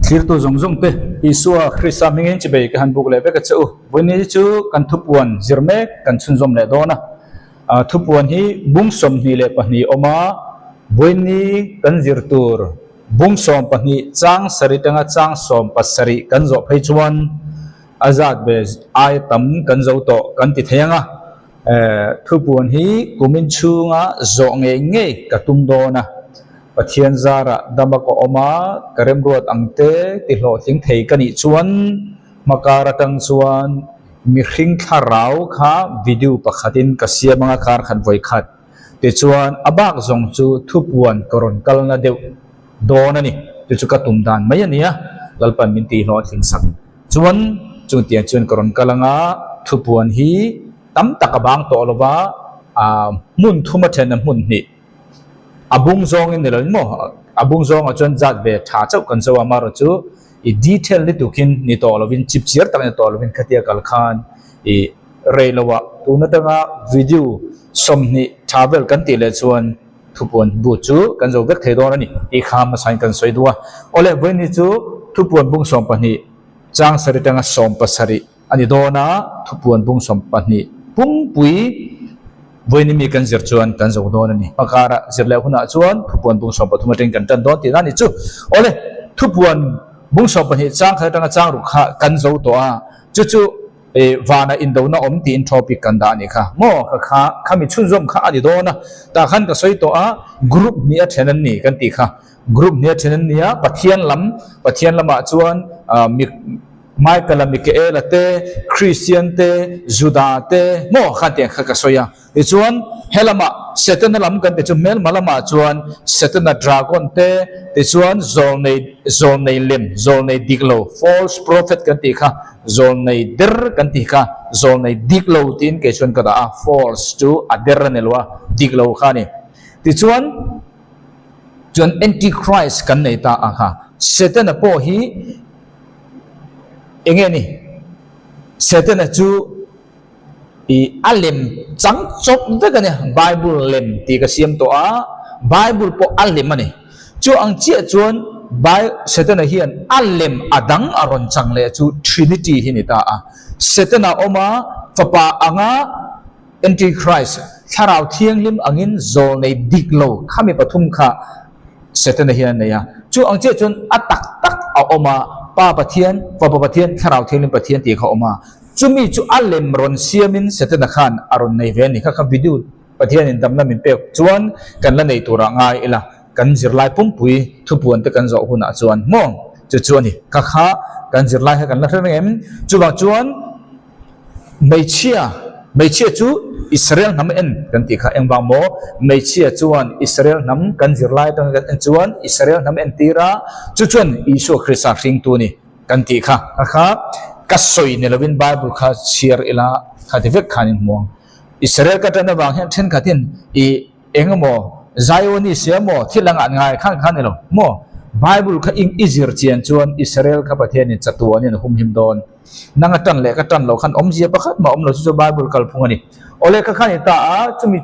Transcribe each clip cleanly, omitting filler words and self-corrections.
Thlirtu zawng zawng te Isua Krista hmingin chibei ka han buk leh vek a che u. Vawiin chu kan thupuan zir mek kan chhunzawm leh dawn a. Thupuan hi bung 22 awm a, vawiin kan zir tur bung 12 chang sarih tanga chang 17 kan zawh phei chuan a zat ve aia tam kan zo tawh kan ti thei ang a. Thupuan hi kumin chhunga zawh ngei ngei ka tum dawn a. Pathian zarah dama ka awm a, ka remruat ang te ti hlawhtling thei ka nih chuan hmakar atang chuan mihring thlarau kha video pakhatin ka siam anga kar khat vawi khat. Tichuan a bak zawng chu thupuan ka rawn kalna deuh dawn a ni. Chu chu ka tum dan mai a nia, Lalpan min ti hlawhtling sak. Chuan chutiang chuan ka rawn kal anga thupuan hi tam tak a bang tawh lova, hmun thum a then a hmun hnih. A bung zawngin ni lo in maw? A bung zawngah chuan zat ve tha chauh kan zo a, amaherawh chu i detail lutukin ni tawh lovin chipchiar tak ni tawh lovin khatia kal khan i rei loah tun atanga video 20 tha vel kan tih leh chuan thupuan bu chu kan zo vek thei dawn a ni tih kha hmasain kan sawi duh a. Awle, vawiin chu thupuan bung 12 chang sarih atanga 17 A ni dawn a, thupuan bung 12 pumpui vawiin mi kan zir chuan kan zo dawn a ni. Hmakara zir leh hunah chuan thupuan bung 13 atangin kan tan dawn tihna a ni chu. Awle, thupuan bung 12 chang khat atanga chang ruk kha kan zo tawh a, chu chu vana indona awm tiin topic kan dah a nih kha. Maw kha kha khami chhunzawm kha a ni dawn a, tah khan ka sawi tawh a, group hnih a then an ni kan tih kha. Group hnih a then an ni a, Pathian lam, Pathian lamah chuan mi Michael-a Mikaela te, Christian te, Juda te maw khan tiang kha ka sawi a. Tichuan, he lamah Setana lam kan ti chu hmelma lamah chuan Setana dragon te, tichuan zawlnei zawlnei lem, zawlnei dik lo, false prophet kan tih kha, zawlnei der kan tih kha, zawlnei dik lo tiin kei chuan ka dah a, false chu a der a ni lo a, dik lo kha a ni. Tichuan, chuan Antichrist kan nei ta a kha. Setana pawh hi. Eng nge ni? Setana chu i a lem chang chawp vek a nia, Bible lem tih ka siam tawh a, Bible pawh a lem a ni. Chu ang chiah chuan Bai Setana hian a lem a dang a rawn chang leh chu Trinity hi ni ta a. Setana awm a, Fapa anga Antichrist, Thlarau Thianghlim angin zawlnei dik lo khami pathum kha Setana hian a nei a. Chu ang chiah chuan a tak tak a awm a, Pa Pathian, Fapa Pathian, Thlarau Thianghlim Pathian tih kha a awm a. Chumi chu a lem rawn siamin Setana khan a rawn nei ve a ni. Kha kha video Pathianin damna min pek chuan kan la nei turah ngai ila, kan zirlai pumpui thupuan te kan zawh hunah chuan maw chu chu a ni. Kha kha kan zirlai kha kan la hre reng em? Chuvang chuan. Hmeichhia, Hmeichhia chu Israel hnam en kan tih kha engvang maw? Hmeichhia chuan Israel hnam kan zirlai atanga kan en chuan Israel hnam en tir a, chu chuan Isua Krista hringtu a ni kan tih kha. Kha kha ka sawi ni lovin Bible kha chhiar ila kha ti vek khan in hmu ang. Israel ka tan avang hian thenkhatin i Eng emaw Zionist emaw thil anga an ngai khan kha ni lo maw? Bible kha ing i zir chian chuan Israel kha Pathianin chatuanin a humhim dawn. Nang a tan leh ka tan lo khan awmzia pakhat mah awm lo chu chu Bible kalphung a ni. Awle kha khan i ta a, chumi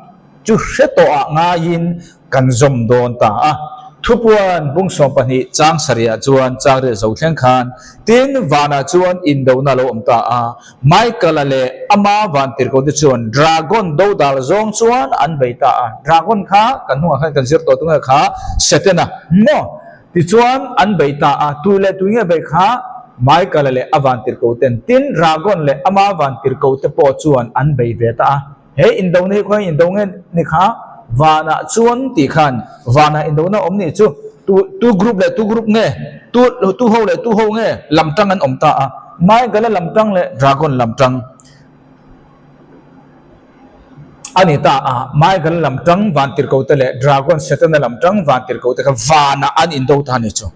chu hre tawh ah ngaiin kan zawm dawn ta a. Thupuan bung 12 chang sarih ah chuan chang riat zo thleng khan tin vanah chuan indona a lo awm ta a. Michael-a leh ama vantirhkoh te chuan dragon dodal zawng chuan an bei ta a. Dragon kha kan hnungah khan kan zir tawh tunge kha Setana maw? Tichuan an bei ta a, tu leh tu nge bei kha Michael-a leh a vantirhkoh ten tin dragon leh ama vantirhkoh te pawh chuan an bei ve ta a. He indona hi khawiah indo nge ni kha vanah chuan tih khan vanah indona awm nih chu tu tu group leh tu group nge tu tu ho leh tu ho nge lam tang an awm ta a Michael-a lam tang leh Dragon lam tang a ni ta a Michael-a lam tang vantirhkoh te leh Dragon Setana lam tang vantirhkoh te kha vanah an indo ta a ni chu.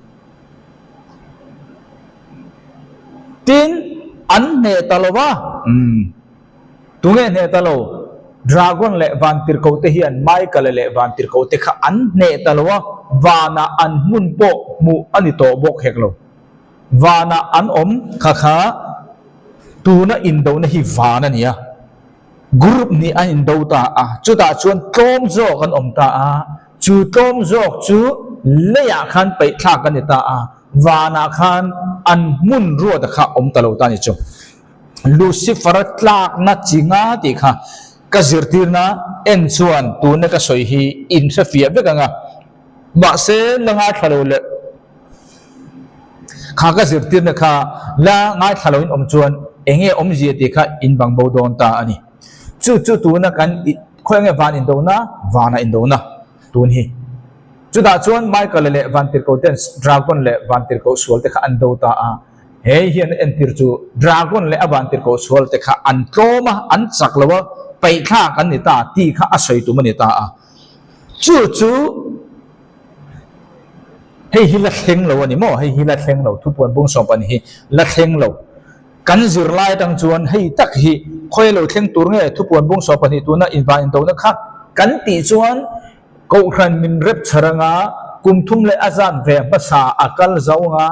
Tin an hneh ta lo va umm. Tunge hneh ta lo? Dragon leh vantirhkoh te hian Michael-a leh vantirhkoh te kha an hneh ta lo a, vanah an hmun pawh hmuh a ni tawh bawk hek lo. Vanah an awm kha kha tuna indohna hi van a ni a, group nih an indo ta a, chutah chuan tlawm zawk an awm ta a, chu tlawm zawk chu leiah khan peihthlak a ni ta a. Vanah khan an hmun ruata kha awm ta lo ta ni chu. Lucifer-a tlakna chi nga tih kha ka zirtirna en chuan tuna ka sawi hi in hrefiah vek ang a, mahse la ngaithla lo leh kha ka zirtirna kha la ngaithla loin awm chuan eng nge awmzia tih kha in bang bo dawn ta a ni. Chu chu tuna kan khawi nge van indona? Vana indona tun hi. Chutah chuan Michael-a leh Vantirhkoh ten Dragon leh Vantirhkoh sual te kha an do ta a. Hei hian a entir chu Dragon leh a Vantirhkoh sual te kha an tlawm a, an chak lo a, paihthlak an ni ta tih kha a sawi tum a ni ta a. Chu chu hei hi la thleng lo a ni maw? Hei hi la thleng lo, thupuan bung sawmpan hi la thleng lo. Kan zirlai atang chuan hei tak hi khawi lo thleng tur nge thupuan bung 12 tuna invan indona kha kan tih chuan Kohhran min rep chhar anga kum thum leh a zat ve hmasa a kal zo anga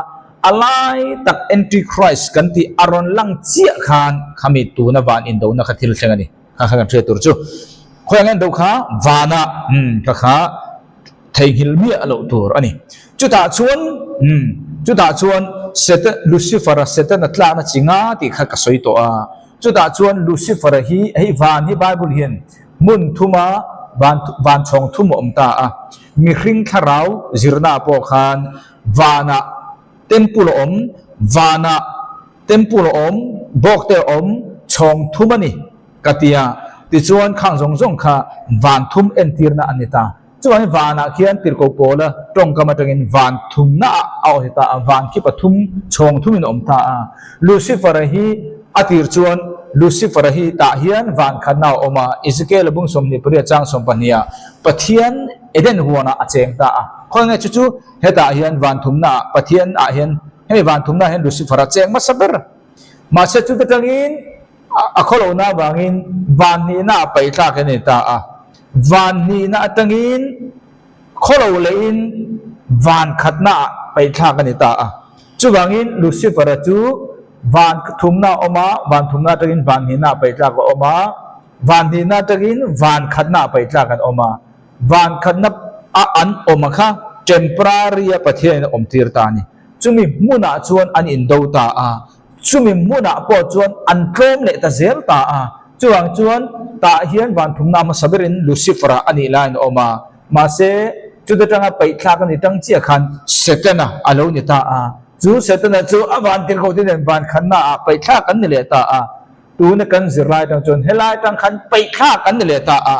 a lai tak Antichrist kan tih a rawn lang chiah khan khami tuna van indona kha thil thleng a ni. Kha kha kan hriat tur chu khawi ang indo kha vanah umm kha kha theihnghilh miah loh tur a ni. Chutah chuan umm chutah chuan Satan Lucifer-a Satan-a tlakna chi nga tih kha ka sawi tawh a. Chutah chuan Lucifer-a hi hei van hi Bible hian Hmun thuma van van chhawng thum a awm ta a, mihring thlarau zirna pawh khan vanah temple a awm, vanah temple a awm, bawkte a awm, chhawng thum a ni ka ti a, tichuan khang zawng zawng kha van thum entirna a ni ta. Chuvangin vanah khian tirhkoh pawla tawngkam atangin van thumna ah a awm ta a, van khi pathum chhawng thumin a awm ta a. Lucifer-a hi a tir chuan Lucifer-a hi tah hian van khatna a awm a, Ezekiel-a bung 28 chang 12 ah Pathian Eden huanah a cheng ta a. Khawi nge chu chu hetah hian van thumna ah Pathian ah hian hemi van thumna ah hian Lucifer-a cheng hmasa ber. Mahse chute tangin A khawlohna avangin van hnihna a paih thlak a ni ta a. Van hnihna atangin khawlo lehin van khatna ah paih thlak a ni ta a. Chuvangin Lucifer-a chu van thumna a awm a, van thumna atangin van hnihna ah paih tlak a awm a, van hnihna atangin van khatna ah paih tlak an awm a. Van khatna a an awm a kha temporary a Pathianin a awmtir ta a ni. Chumi hmunah chuan an indo ta a. Chumi hmunah pawh chuan an tlawm leh ta zel ta a, chuvang chuan tah hian vanthumna hmasa berin Lucifer-a a nih laiin a awm a, mahse chuta tanga paihthlak a ni tang chiah khan Setana a lo ni ta a, chu Setana chu a vantirhkoh te nen vankhanna ah paihthlak an ni leh ta a, tuna kan zirlai atang chuan helai atang khan paihthlak an ni leh ta a,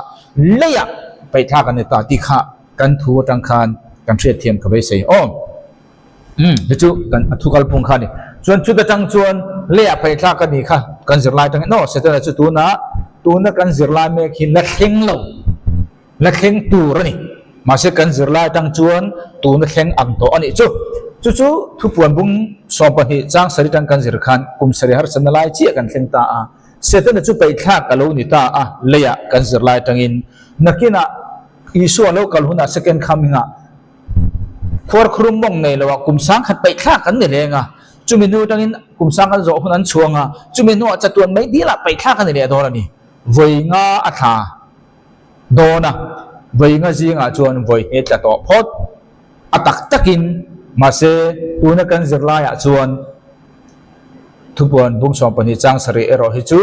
leiah paihthlak an ni ta tih kha kan thu atang khan kan hriatthiam ka beisei aw. Umm hi chu kan a thu kalphung kha a ni. Chuan chuta tang chuan leiah paihthlak a nih kha kan zirlai atangin aw Setana chu tuna tuna kan zirlai mek hi la thleng lo la thleng tur a ni. Mahse kan zirlai atang chuan tuna thleng ang tawh a nih chu. Chu chu thupuan bung 12 chang sarih tang kan zir khan kum sarih harsatna lai chiah kan thleng ta a. Setana chu paihthlak a lo ni ta a leiah kan zirlai atangin nakinah Isua lo kal hunah second coming ah Khuarkhurum mawng nei loah kum sangkhat paih thlak an ni reng a, chumi hnu atangin kum sangkhat zawh hun an chhuang a, chumi hnuah chatuan mai dilah paih thlak a ni leh dawn a ni. Vawi nga a thla dawn a, vawi nga zingah chuan vawi hnih tla tawh phawt a tak takin, mahse tuna kan zirlaiah chuan thupuan bung 12 chang sarih erawh hi chu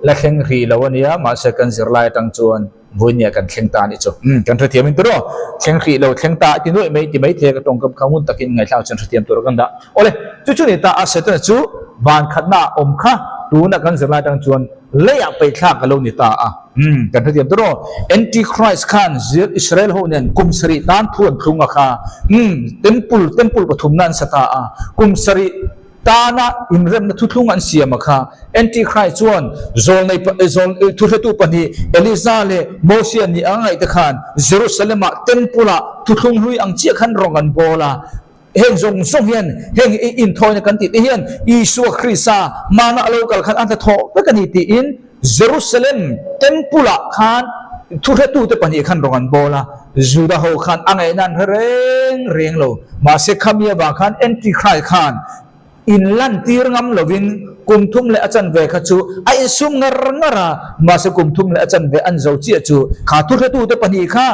la thleng hrih lo a nia, mahse kan zirlai atang chuan Vawinia kan thleng ta a nih chu. Umm, kan hrethiam in tiraw? Thleng hrih lo, thleng ta a ti nuaih mai ti mai thei a ka tawngkam kha ngun takin ngaihthlak chuan hrethiam tur a kan dah. Awle, chu chu ni ta a Setana chu van khatna ah awm kha tuna kan zirlai atang chuan leiah peihthlak a lo ni ta a. Umm, kan hrethiam tiraw? Antichrist khan Israel ho nen kum sarih tan thu an thlung a kha. Umm, temple, temple pathumna an sa ta a. Kum sarih. Tana inremna thuthlung an siam a kha. Antichrist chuan zawlnei thuhretu pahnih Elija leh Mosia nih a ngaih te khan Jerusalem-ah temple-ah thuthlung hlui ang chiah khan rawng an bawl a. Heng zawng zawng hian heng inthawina kan tih te hian Isua Krista hmana a lo kal khan a hnathawh vek a ni tiin Jerusalem temple-ah khan thuhretute pahnih khan rawng an bawl a. Juda ho khan a ngaihna an hre reng reng lo. Mahse khami avang khan Antichrist khan inlantir ngam lovin kum thum leh a chanve kha chu a insum ngar ngar a, mahse kum thum leh a chanve an zo chiah chu kha thuhretute pahnih kha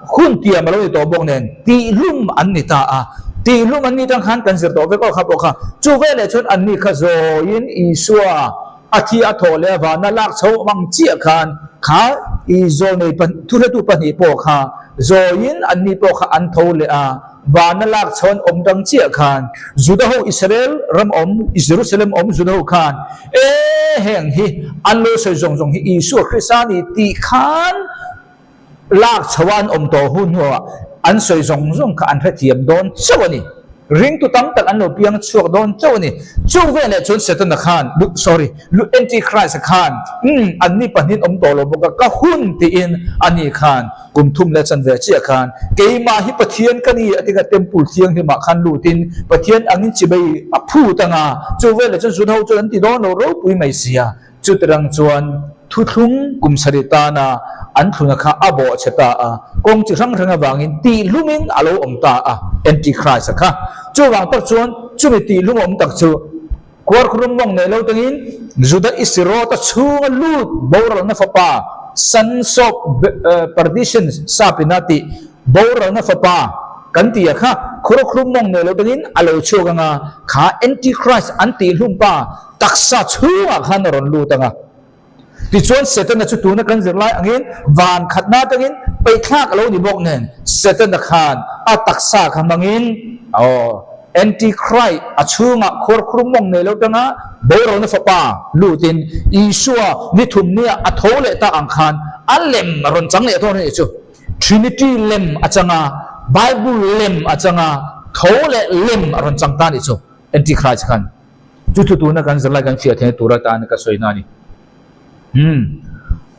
hun tiam a lo ni tawh bawk nen tihlum an ni ta a. Tihlum anni tang khan kan zir tawh vek aw kha pawh kha. Chu veleh chuan anni kha zawiin Isua a thi a thawh leh a vana lak chho ang chiah khan kha i zawlnei thuhretu pahnih pawh kha zawiin anni pawh kha an tho leh a, vana lak chho an awm dang chiah khan Juda ho Israel ram awm Jerusalem awm Juda ho khan e heng hi an lo sawi zawng zawng hi Isua Krista a ni tih khan Lak chho a an awm tawh hun hnuah an sawi zawng zawng kha an hrethiam dawn chauh a ni. Ringtu tam tak an lo piang chhuak dawn chauh a ni. Chu veleh chuan Setana khan, sorry, Antichrist-a khan, umm, anni pahnihin awm tawh lo bawk a, ka hun tiin ani khan kum thum leh chanve chiah khan keimah hi Pathian ka ni a ti kha Temple thianghlimah khan lutin Pathian angin chibai a phut anga chu veleh chuan Juda ho chuan an ti dawn lo ropui mai sia. Chutirang chuan thuthlung kum sarih tana an thluna kha a bawh chhe ta a, kawng chi hrang hrang avangin tihlumin a lo awm ta a, Antichrist-a kha. Chuvang tak chuan chumi tihlum awm tak chu Kuarkhurum mawng nei lo tangin Juda Isirota chhunga lut boralna fapa, sons of perdition, sapina tih boralna fapa kan tih a kha Khuarkhurum mawng nei lo tangin a lo chhuak anga kha Antichrist an tihlum pa Taksa chhungah khan a rawn lut ang a. Tichuan Setana chu tuna kan zirlai angin van khatna atangin peihthlak a lo ni bawk nen Setana khan a taksa kha hmangin aw Antichrist a chhungah khuarkhur mawng nei lo tanga boralna fapa lutin Isua ni thumnia a tho leh ta ang khan a lem a rawn chang leh dawn a nih chu. Trinity lem a chang a, Bible lem a chang a, tho leh lem a rawn chang ta a nih chu Antichrist khan. Chu chu tuna kan zirlai kan hriat theihna tur atan ka sawi na a ni. Hmm.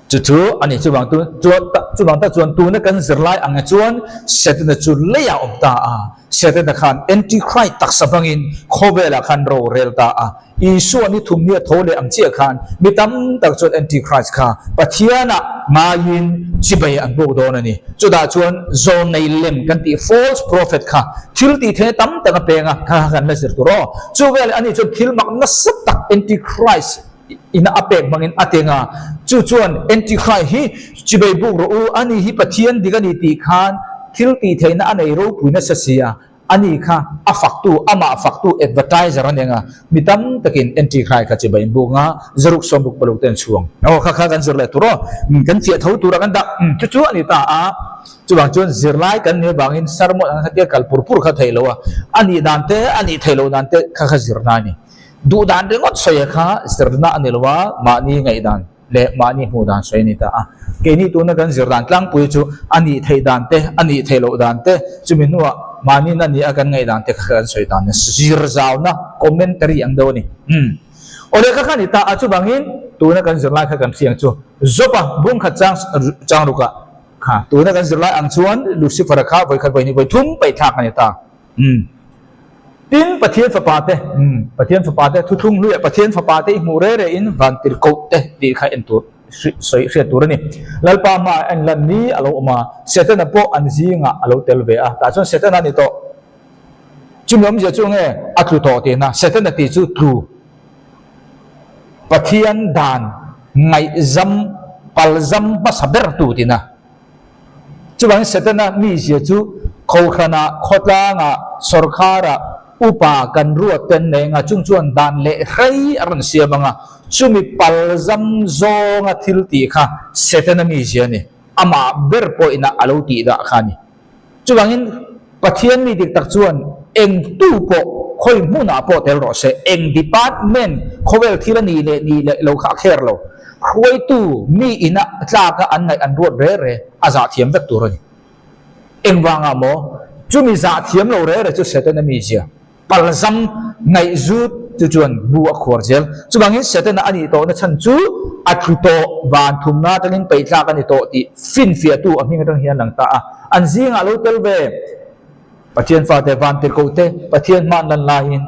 Chu chu a ni chuvang tu chuan chuvang tak chuan tuna kan zirlai ang chuan Setana chu leiah awm ta a. Setana khan Antichrist taksa hmangin khawvelah khan ro rel ta a. Isua ni thum ni a tho leh ang chiah khan mi tam tak chuan Antichrist kha Pathianah ngaiin chibai an buk dawn a ni. Chutah chuan zawnei lem kan tih false prophet kha Thil tih theihna tam tak a peng a, kha kha kan la zir tur aw. Chu veleh ani chuan thil mak nasa tak Antichrist ina a pek hmangin a teng a, chu chuan Antichrist hi chibei buk rawh u, ani hi Pathian dik a ni tih khan thil tih theihna a nei ropui nasa si a, ani kha a faktu, amah faktu advertiser a ni ang a, mi tam takin Antichrist kha chibei an buk ang a, zaruk sawmruk paluk te an chhuang. Aw kha kha kan zir leh tur aw, kan fiah tho tur a kan dah, chu chu a ni ta a. Chuvang chuan zirlai kan nih avangin sermon ang khatia kal pur pur kha theih lo a, a nih dan te, a nih theih loh dan te kha kha zirna a ni. Duh dan ringawt sawi kha zirna a ni lo a, mahni ngaih dan leh mahni hmuh dan sawi a ni ta a. Keini tuna kan zir dan tlangpui chu a nih theih dan te, a nih theih loh dan te, chumi hnuah mahni na nih a kan ngaih dan te kha kan sawi dan a ni. Zir zauna commentary ang deuh a ni. Umm. Awle kha kha ni ta a, chuvangin tuna kan zirlai kha kan hriang chu Job-a bungkhat chang chang rukah Kha, tuna kan zirlai ang chuan Lucifer-a kha vawikhat vawihnih vawithum paihthlak a ni ta. Umm. Tin, Pathian fapa te, umm, Pathian fapa te, thuthlung hluiah Pathian fapa te i hmuh re re in vantirhkoh te tih kha en tur, sawi hriat tur a ni. Lalpa hmaah en lan ni a lo awm a, Setana pawh an zingah a lo tel ve a, tah chuan Setana a ni tawh. Chumi awmzia chu nge a tlu tawh tihna, Setana tih chu tlu. Pathian dan ngaihzam palzam hmasa ber tu tina. Chuvangin Setana mizia chu Kohhranah, khawtlangah, sawrkharah upa kan ruat ten nei anga chung chuan dan leh hrei a rawn siam anga chumi palzam zawnga thil tih kha Setana mizia a ni. Amah ber pawhina a lo tih dah kha a ni. Chuvangin Pathian mi dik tak chuan eng tu pawh khawi hmunah pawh tel rawh se, eng department khawvel thil a nih leh nih leh lo kha a kher lo. Hruaitu mi ina tlaka an ngaih an ruat re re a zah thiam vek tur a ni. Engvangah maw? Chumi zah thiam lo re re chu Setana mizia. Palzam ngaihzut chu chuan bu a khuar zel. Chuvangin Setana a nih tawhna chhan chu a tlu tawh, van thumna atangin peitlak a ni tawh tih finfiahtu a hming atang hian lang ta a. An zingah lo tel ve Pathian fate, vantirhkohte, Pathian hman lan laiin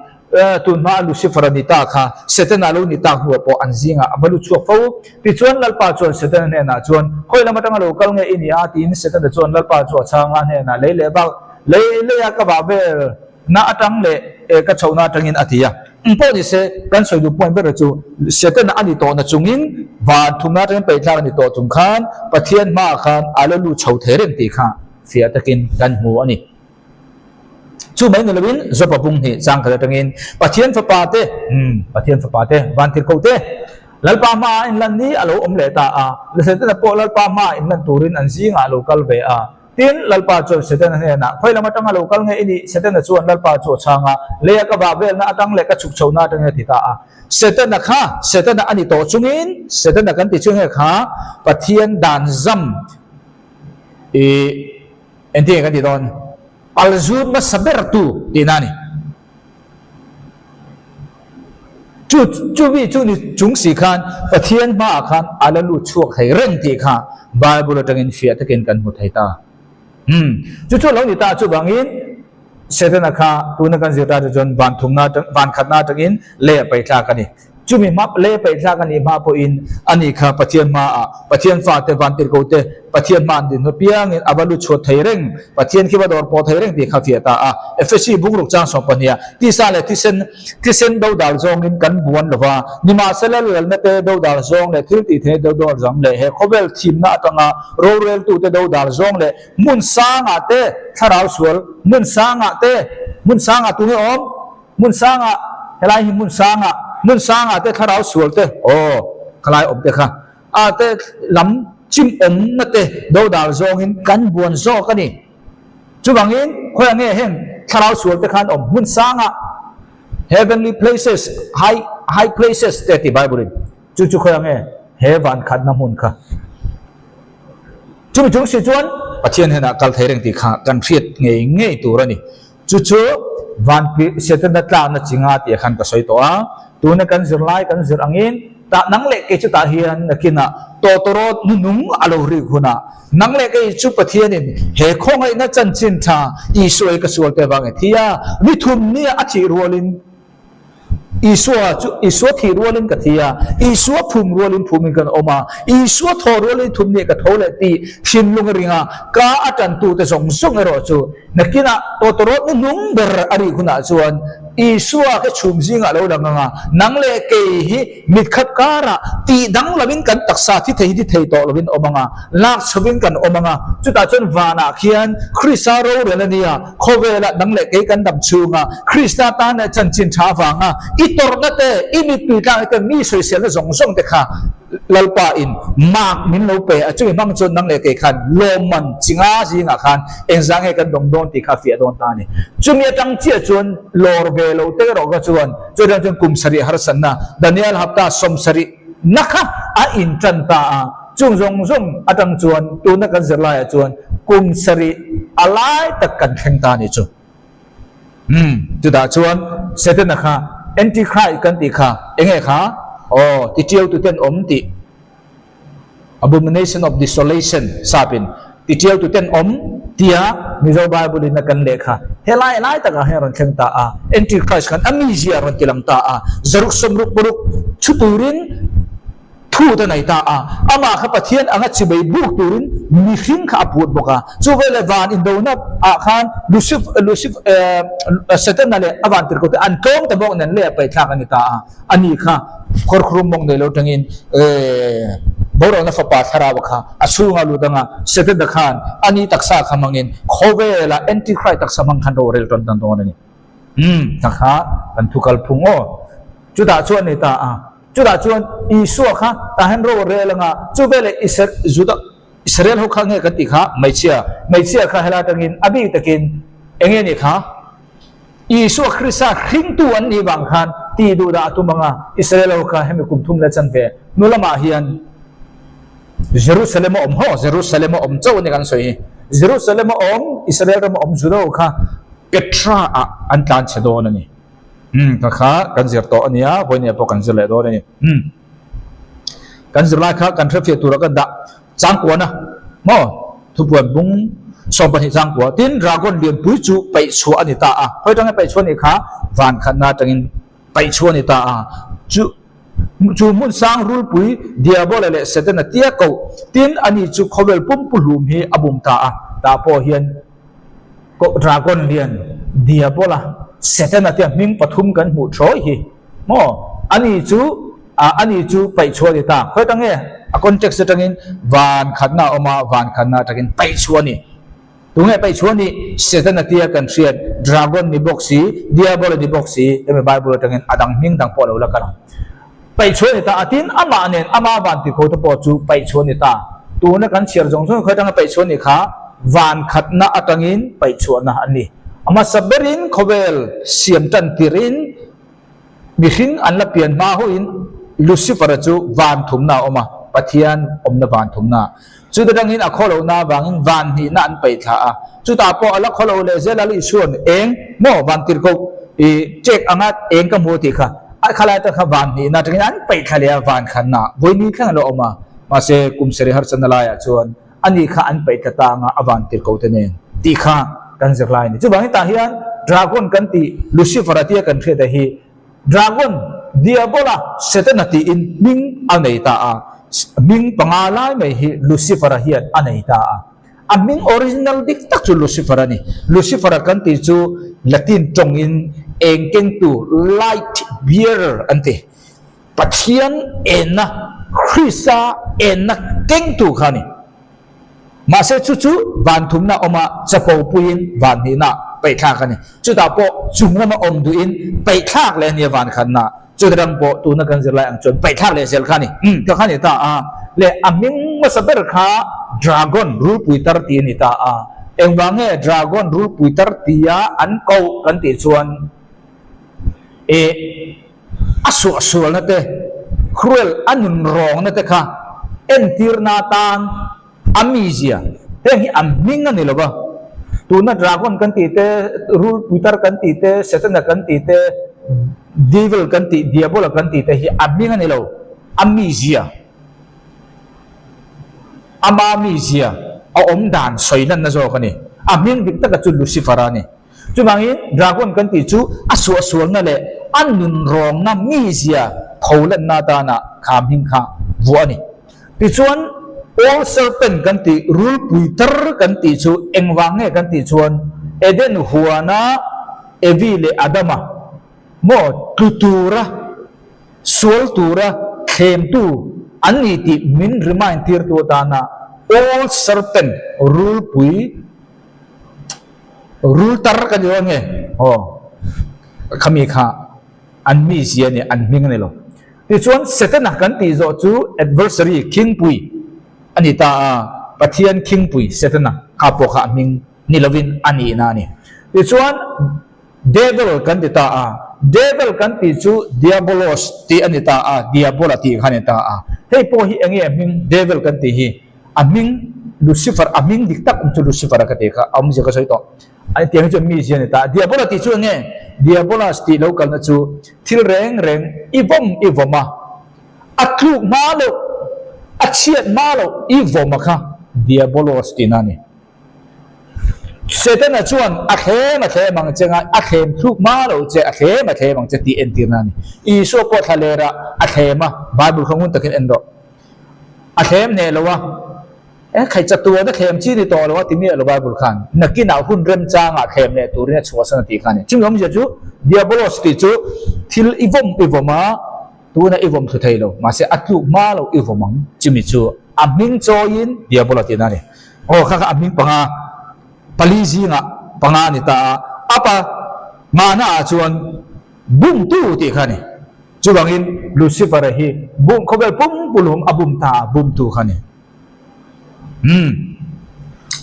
tun hma a Lucifer a ni ta kha Setana lo ni tak hnuah pawh an zingah a va lu chhuak fo. Tichuan Lalpa chuan Setana hnenah chuan, Khawi lam atanga lo kal nge i ni a? tiin Setana chuan Lalpa chu a chhang a, hnenah lei leh bak lei leia ka vah vel Na atang leh e ka chhohna atangin a ti a. Eng pawh ni se, kan sawi duh point ber chu Setana a ni tawhna chungin van thumna atangin peihthlak a ni tawh chung khan Pathian hmaah khan a la lut chho thei reng tih kha fiah takin kan hmu a ni. Chu mai ni loin Jopa bung hnih chang khat atangin Pathian fapa te, umm, Pathian fapa te, vantirhkoh te, Lalpa hmaah inlan ni a lo awm leh ta a, Setana pawh Lalpa hmaah inlan turin an zingah a lo kal ve a. Tin, Lalpa chuan Setana hnenah, Khawi lam atanga lo kal nge i nih? Setana chuan Lalpa chu a chhang a, Leia ka vah velna atang leh ka chhuk chhohna atangin a ti ta a. Setana kha Setana a ni tawh chungin, Setana kan ti chu nge kha Pathian dan zam i engtin nge kan ti dawn? Palzut hmasa ber tu tihna a ni. Chu chu mi chu ni chung si khan Pathian hmaah khan a la lut chhuak thei reng tih kha Bible atangin fiah takin kan hmu thei ta. Umm chu chu lo ni ta chuvangin Setana kha tuna kan zir ta chu chuan van thumna atang van khatna atangin lei a paih thlak a ni. Chumi hma lei a paih thlak a nih hma pawhin ani kha Pathian hmaah Pathian fate van tirhkoh te Pathian hma an din hnu piangin a va lut chhuat thei reng Pathian khi va dawr pawh thei reng tih kha fiah ta a. Efesi bungruk chang 12 ah tisa leh thisen thisen dodal zawngin kan buan lo va, nimahsela lalna te dodal zawng leh thil tih theihna dodal zawng leh he khawvel thimna atanga roreltute dodal zawng leh hmun sangah te thlarau sual hmun sangah te hmun sangah tunge awm? Hmun sangah helai hi hmun sangah hmun sangah te thlarau sual te aw khalai awm te kha a te lam chim awmna te dodal zawngin kan buan zawk a ni. Chuvangin khawiah nge heng thlarau sual te khan awm hmun sangah heavenly places high high places te a ti Bible in chu chu khawiah nge he van khatna hmun kha. Chumi chung si chuan Pathian henah kal thei reng tih kha kan hriat ngei ngei tur a ni. Chu chu vanpi Setana tlakna chi nga tih khan ka sawi tawh a, tuna kan zirlai kan zir angin tah nang leh kei chu tah hian nakinah tawtawrawt nunung a lo rik hunah nang leh kei chu Pathianin he khawngaihna chanchin tha Isua hi ka sual te vang e thi a, ni thum nia a thih rualin Isua chu Isua thih rualin ka thi a, Isua phum rualin phumin kan awm a, Isua thaw rualin thum nih ka tho leh tih thinlung a ring a, ka a tantute zawng zawng erawh chu nakinah tawtawrawt ni hnung ber a rik hunah chuan Isua khi chhum zingah a lo lang ang a, nang leh kei hi mitkhap karah tih danglamin kan taksa thi thei hi thi thei tawh lovin awm ang a, lak chhovin kan awm ang a, chutah chuan vanah khian Krista rorel a nia. Khawvelah nang leh kei kan dam chhunga Krista tan leh chanchin tha avanga i tawrhna te, i mittui tlangna te, mi sawiselna zawng zawng te kha Lalpa in mark min lo pe a, chumi hmang chuan nang leh kei khan lawmman chi nga zingah khan engzah nge kan dawng dawn tih kha a fiah dawn ta a ni. Chumi atang chiah chuan lawr ve lo te erawh kha chuan chutiang chuan kum sarih harsatna Daniel hapta 70 na kha a intan ta a. Chung zawng zawng atang chuan tuna kan zirlaiah chuan kum sarih a lai tak kan thleng ta a ni chu. Umm, chutah chuan Setana kha Antichrist kan tih kha enge kha? Aw, titiau tuten awm tih, abomination of desolation sapin titiau tuten awm tia Mizo Bible in a kan leh kha helai lai takah hian rawn thleng ta a, Antichrist khan a mizia rawn tilang ta a, zaruk 66 chhu turin, Thu te nei ta a, amah kha Pathian anga chibei buk turin mihring kha a put bawk a. Chu veleh van indona ah khan Lucif, Lucif, eh, Setana leh a van tirhkoh te an tlawm ta bawk nen leh a paihthlak a ni ta a. Ani kha khawrkhrum mawng nei lo tangin, eh, boralna fapa thlarau kha a chhunga lut anga Setana khan ani taksa kha hmangin khawvela Antichrist taksa hmang khan rorel tawn tan dawn a ni. Umm, ta kha kan thu kalphung aw. Chutah chuan ni ta a. Chutah chuan Isua kha tah hian ro a rel anga, chu veleh Isar Juda Israel ho kha nge kan tih kha hmeichhia, hmeichhia kha helai atangin a bik takin eng nge nih kha? Isua Krista hringtu an nih vang khan tih duh dah a tum anga, Israel ho kha hemi kum thum leh chanve hnu lamah hian Jerusalem a awm ho, Jerusalem a awm chauh a ni kan sawi hi. Jerusalem a awm, Israel rama awm Juda ho kha Petra ah an tlanchhe dawn a ni. Umm ka kha kan zir tawh a nia, vawinia pawh kan zir leh dawn a ni. Umm kan zir lai kha kan hrefiah tura ka dah changkuan a maw thupuan bung 12 changkua tin dragon lianpui chu paih chhuah a ni ta a, khawi atanga paih chhuah a nih kha van khatna atangin paih chhuah a ni ta a, chu chu hmun sang rulpui Diabola leh Setana tia koh tin ani chu khawvel pumpu hlum hi a bum ta a, tah pawh hian Koh dragon lian Diabola, Setana tia hming pathum kan hmuh thawi hi maw? Ani chu ah ani chu paih chhuah a ni ta. Khawi ta nge? A context atangin van khatna a awm a, van khatna atangin paih chhuah a ni. Tunge paih chhuah nih Setana tia kan hriat Dragon ni bawk si, Diabola ni bawk si, hemi Bible atangin a dang hming dang pawh a lo la kal ang. Paih chhuah ni ta a tin amah nen ama van ti kho te pawh chu paih chhuah ni ta. Tuna kan chhiar zawng zawng khawi atanga paih chhuah ni kha van khatna atangin paih chhuahna an ni. A hmasa berin khawvel siam tan tirin Mihring an la pian hma huin Lucifer-a chu van thumna a awm a, Pathian awmna van thumna. Chuta dangin a khaw lohna avangin van hnihna an paih thla a, chutah pawh a la khaw lo leh zel a, Isua'n eng maw van tirhkoh i check anga eng ka hmu tih kha a khalai atang kha van hnihna atangin an paih thla leh a, van khanna vawi thleng a lo awm a, mahse kum sarih harsatna laiah chuan ani kha an paih tla ta anga a van tir ko te nen tih kha kan zir lai a ni. Chuvangin tah hian dragon kan tih Lucifer a tia kan hriat a hi dragon, Diabola, Setana tiin hming a nei ta a, hming panga lai mai hi Lucifer-a hian a nei ta a. A hming original dik tak chu Lucifer a ni. Lucifer-a kan tih chu Latin tawngin eng kengtu, light bearer an ti. Pathian enna, Krista enna kengtu kha a ni. Mahse chu chu van thumna awma chapo puiin van hnihna paihthlak a ni. Chutah pawh chung lama awm duhin paihthlak leh a nia van khanna. Chuta ram pawh tuna kan zirlai ang chuan paihthlak leh zel kha a ni. Umm ka kha ni ta a. Leh a hming hmasa ber kha Dragon, rulpui tar tih a ni ta a. Engvang nge Dragon, rulpui tar tia an koh kan tih chuan eh A suahsualna te, cruel, a nunrawngna te kha entirna atan a mizia, heng hi a hming a ni lo va, tuna dragon kan tih te, rul puitar kan tih te, setana kan tih te, devil kan tih, diabola kan tih te hi a hming a ni lo, a mizia, ama mizia, a awm dan sawi lanna zawk a ni. A hming dik taka chu Lucifer-a a ni. Chuvangin dragon kan tih chu a suahsualna leh a nunrawngna mizia pholanna atana kha hming kha vuah a ni. Tichuan old serpent kan tih, rulpui tar kan tih chu engvang nge kan tih chuan Eden huana Evi leh Adama maw tlu tura sual tura thlemtu an ni tih min remind tirtu atana old serpent, rulpui Rul tar ka ni dawn nge? Aw, khami kha an mizia nia, an hming a ni lo. Tichuan Setana kan tih zawh chu adversary, khingpui a ni ta a, Pathian khingpui Setana kha pawh kha a hming ni lovin a nihna a ni. Tichuan Devil kan ti ta a, Devil kan tih chu Diabolos tih a ni ta a, Diabola tih kha a ni ta a. Hei pawh hi enge a hming Devil kan tih hi? A hming Lucifer, a hming dik tak awm chu Lucifer a ka ti kha, a awmzia ka sawi tawh. A tiang hi chuan mi zia a ni ta. Diabola tih chu eng nge? Diabolas tih lo kalna chu thil reng reng i vawm i vawm a, a tluk hma loh, a chhiat hma loh i vawm a kha Diabolos tihna a ni. Setana chuan a thlem a thlem ang che nga, a thlem thluk hma loh che, a thlem a thlem ang che tih entirna a ni. Isua pawh thla lerah a thlem a, Bible kha ngun takin en rawh. A thlem hneh lo a, e khai chatuan a thlem chi ni tawh lo a ti miah lo Bible khan. Nakinah hun remchangah thlem leh turin a chhuahsan a tih kha a ni. Chumi awmzia chu Diabolos tih chu thil i vawm i vawm a, tuna i vawm thlu thei lo, mahse a tluk hma lo i vawm ang. Chumi chu a hming chawiin Diabola tihna a ni. Aw kha kha a hming panga pali zingah panga a ni ta a, a pa ngahna ah chuan bumtu tih kha a ni. Chuvangin Lucifer-a hi bum khawvel pumpulhum a bum ta a, bumtu kha a ni. Umm,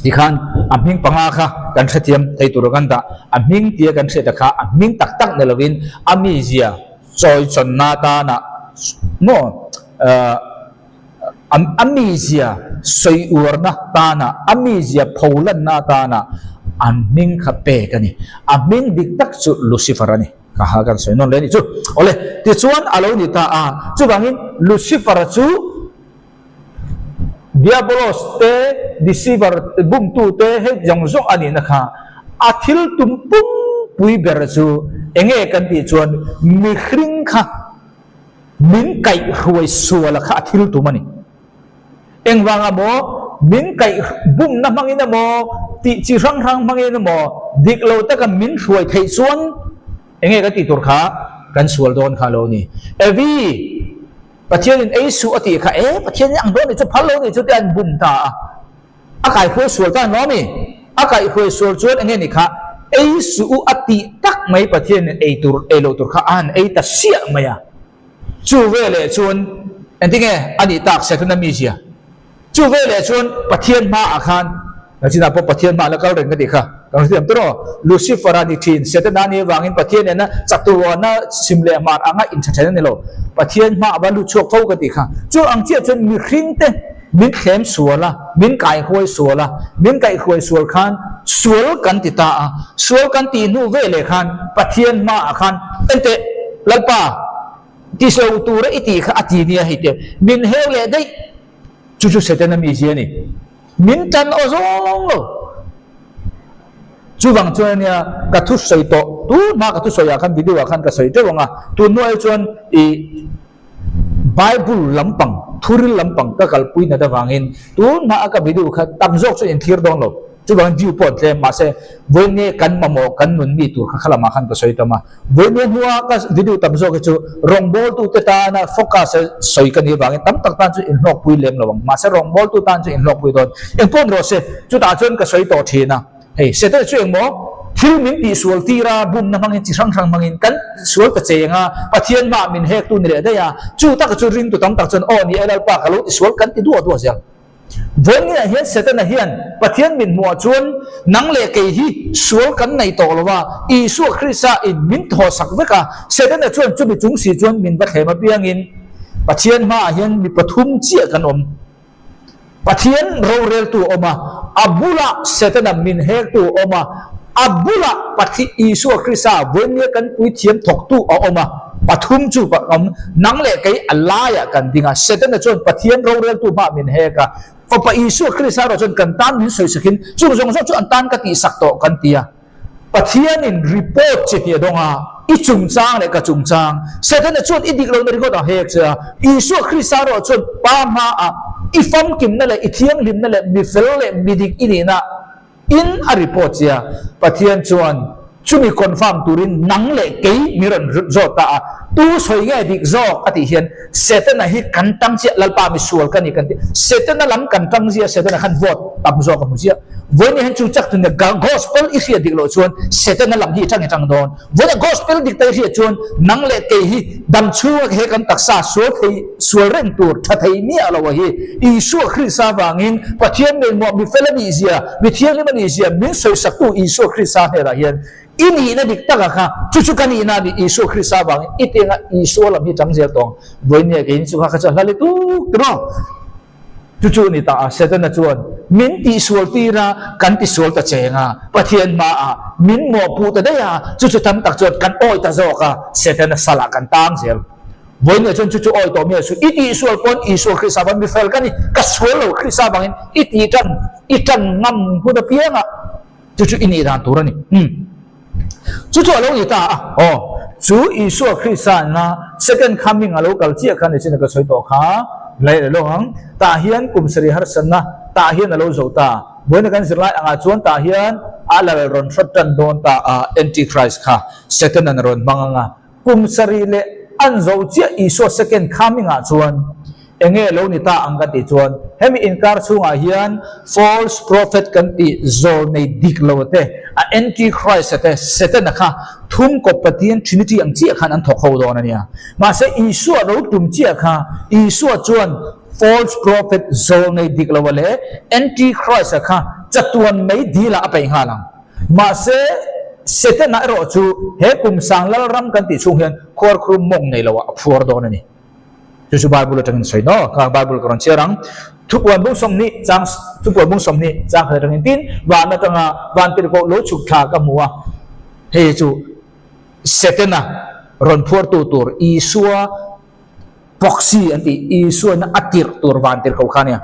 tikhan a hming panga kha kan hrethiam thei tur a kan dah. A hming tia kan hriat a kha a hming tak tak ni lovin a mizia chawi chawnna atana maw eh a mizia sawi uarna tana a mizia pholanna atana an hming kha pek a ni. A hming dik tak chu Lucifer a ni. Ka ha kan sawi nawn leh a nih chu. Awle, tichuan a lo ni ta a. Chuvangin Lucifer-a chu Diabolos te, deceiver, bumtu te hei zawng zawng a nihna kha a thil tum pumpui ber chu enge kan tih chuan mihring kha min kaihhruai suala kha a thil tum a ni. Engvanga maw min kaih bumna hmangin emaw, tih chi hrang hrang hmangin emaw dik lo taka min hruai theih chuan enge kan tih tur kha kan sual dawn kha lo ni. Evi, Pathianin ei suh a tih kha e, Pathianin ang dawn nih chu phal lo nih chu tih an bum ta a, a kaihruai sual ta an lo a mi? A kaihhruai sual chuan enge ni kha ei suh u a tih tak mai Pathianin ei tur ei loh tur kha a han ei ta siah mai a. Chu veleh chuan engtinge a nih tak Setana mizia? Chu veleh chuan Pathian hmaah khan, Nachinah pawh Pathian hmaah la kal reng ka tih kha, kan hrethiam tawh rawh. Lucifer-a ni thin, Setana ni avangin Pathian nena chatuana chhim leh hmar anga inthathen a ni lo. Pathian hmaah va lut chhuak fo ka tih kha. Chu ang chiah chuan mihringte min thlem sual a, min kaihruai sual a, min kaihruai sual khan sual kan ti ta a, sual kan tih hnu veleh khan Pathian hmaah khan enteh Lalpa, Tislo tura i tih kha a ti nia hei te, min heu leh daih. Chu chu Setana mizia a ni. Min tan aw zawng lo. Chuvang chuan ania ka thu sawi tawh, tun hma ka thu sawi ah khan video ah khan ka sawi teuh ang a, tun hnuai chuan i Bible lampang, thuril lampang ka kalpui nat avangin tun hma a ka video kha tam zawk chuan inthlir dawn lo. Chuvangin view pawh an tlem, mahse vawiin nge kan mamawh kan nun mi tur kha kha lamah khan ka sawi tam a. Vawiin hnua ka video tam zawk hi chu rawngbawltute tana focus a sawi ka nih avangin tam tak tan chu inhlawkpui lem lo ang. Mahse rawngbawltu tan chu inhlawkpui dawn. Engpawh ni rawh se, chutah chuan ka sawi tawh thin a. Hei, Setana chu engmaw thil min tihsual tir a, bumna hmangin chi hrang hrang hmangin kan sual ta cheng a, Pathian hmaah min hektu ni leh daih a. Chu taka chu ringtu tam tak chuan, Aw ni e Lalpa, ka lo tisual kan ti duah duah zel. Vawiinah hian Setana hian Pathian min hmuhah chuan nang leh kei hi sual kan nei tawh lo a, Isua Krista in min thawhsak vek a, Setana chuan chumi chung si chuan min va thlem apiangin Pathian hmaah hian mi pathum chiah kan awm. Pathian roreltu a awm a, a bulah Setana min hektu a awm a, a bulah Pathi Isua Krista vawiinnia kan puithiam thawktu a awm a. Pathum chu ka awm, nang leh kei a laiah kan ding a, Setana chuan Pathian roreltu hmaah min hek a, Fapa Isua Krista erawh chuan kan tan min sawisakin chung zawng zawng chu an tan ka tihsak tawh kan ti a. Pathianin report che hi a dawng a, i chungchang leh ka chungchang. Setana chuan i dik lohna ringawt a hek che a, Isua Krista erawh chuan Pa hmaah i famkimna leh i thianghlimna leh mifel leh midik i nihna In a report che a, Pathian chuan chumi confirm turin nang leh kei mi rawn zawt ta a, tu sawi nge dik zawk a tih hian Setana hi kan tang chiah, Lalpa mi sual ka ni kan ti, Setana lam kan tang zia Setana khan vote tam zawk a hmu chiah. Vawiin hian chu chak tun gospel i hriat dik loh chuan Setana lam hi i tang i tang dawn. Vawiin gospel dik ta i hriat chuan nang leh kei hi dam chhunga he kan taksa sual thei sual reng tur tha thei miah lo a hi. Isua Krista vangin Pathian ngaihmuah mi fel a nih zia, mi thianghlim a nih zia min sawisaktu Isua Krista hnenah hian i nihna dik taka kha chu chu ka nihna a ni Isua Krista vangin i tianga Isua lam hi chang zel tawng. Vawiin nge keiin chu kha kha chu a hla lutuk tiraw? Chu chu a ni ta a, Setana chuan min tihsual tir a, kan tisual ta cheng a, Pathian hmaah min mawhpuh ta daih a, chu chu tam tak chuan kan awi ta zawk a, Setana salah kan tang zel. Vawiin chuan chu chu awi tawh mi a su, i tihsual pawn Isua Krista vang mi fel ka ni, ka sual lo Krista vangin i tih tan, i tan ngam hun apiang a, chu chu i nih dan tur a ni. Umm. Chu chu a lo ni ta a, aw, chu Isua Krista ina second coming a lo kal chiah kha ni chin a ka sawi tawh kha, lei leh lawk ang, tah hian kum sarih harsatna tah hian a lo zo ta. Vawiin kan zirlai angah chuan tah hian a lal rawn hrawt tan dawn ta a, Antichrist kha Satan-a'n a rawn hmang ang a, Kum sarih leh an zo chiah Isua second coming ah chuan enge lo ni ta ang kan tih chuan hemi inkar chhungah hian false prophet kan tih zawl nei dik lo te a anti-Christ a te Satan a kha thum kawp Pathian Trinity ang chiah khan an thawk ho dawn a nia. Mahse Isua ro tum chiah kha Isua chuan false prophet zawl nei dik lo a leh anti-Christ a kha chatuan mei dil ah a peih nghal ang. Mahse, Setana erawh chu he kum sang lalram kan tih chhung hian khuarkhurum mawng nei loah a phuar dawn a ni. Chu chu Bible atangin sawi no, kha Bible ka rawn chhiar ang. Thupuan bung sawmhnih chang Thupuan bung 20 chang khat atangin tin van atanga van tirhkoh lo chhuk thla ka hmu a, hei chu Setana rawn phuartu tur Isua Proxy an tih, Isuana a tirh tur van tirh ko kha ania.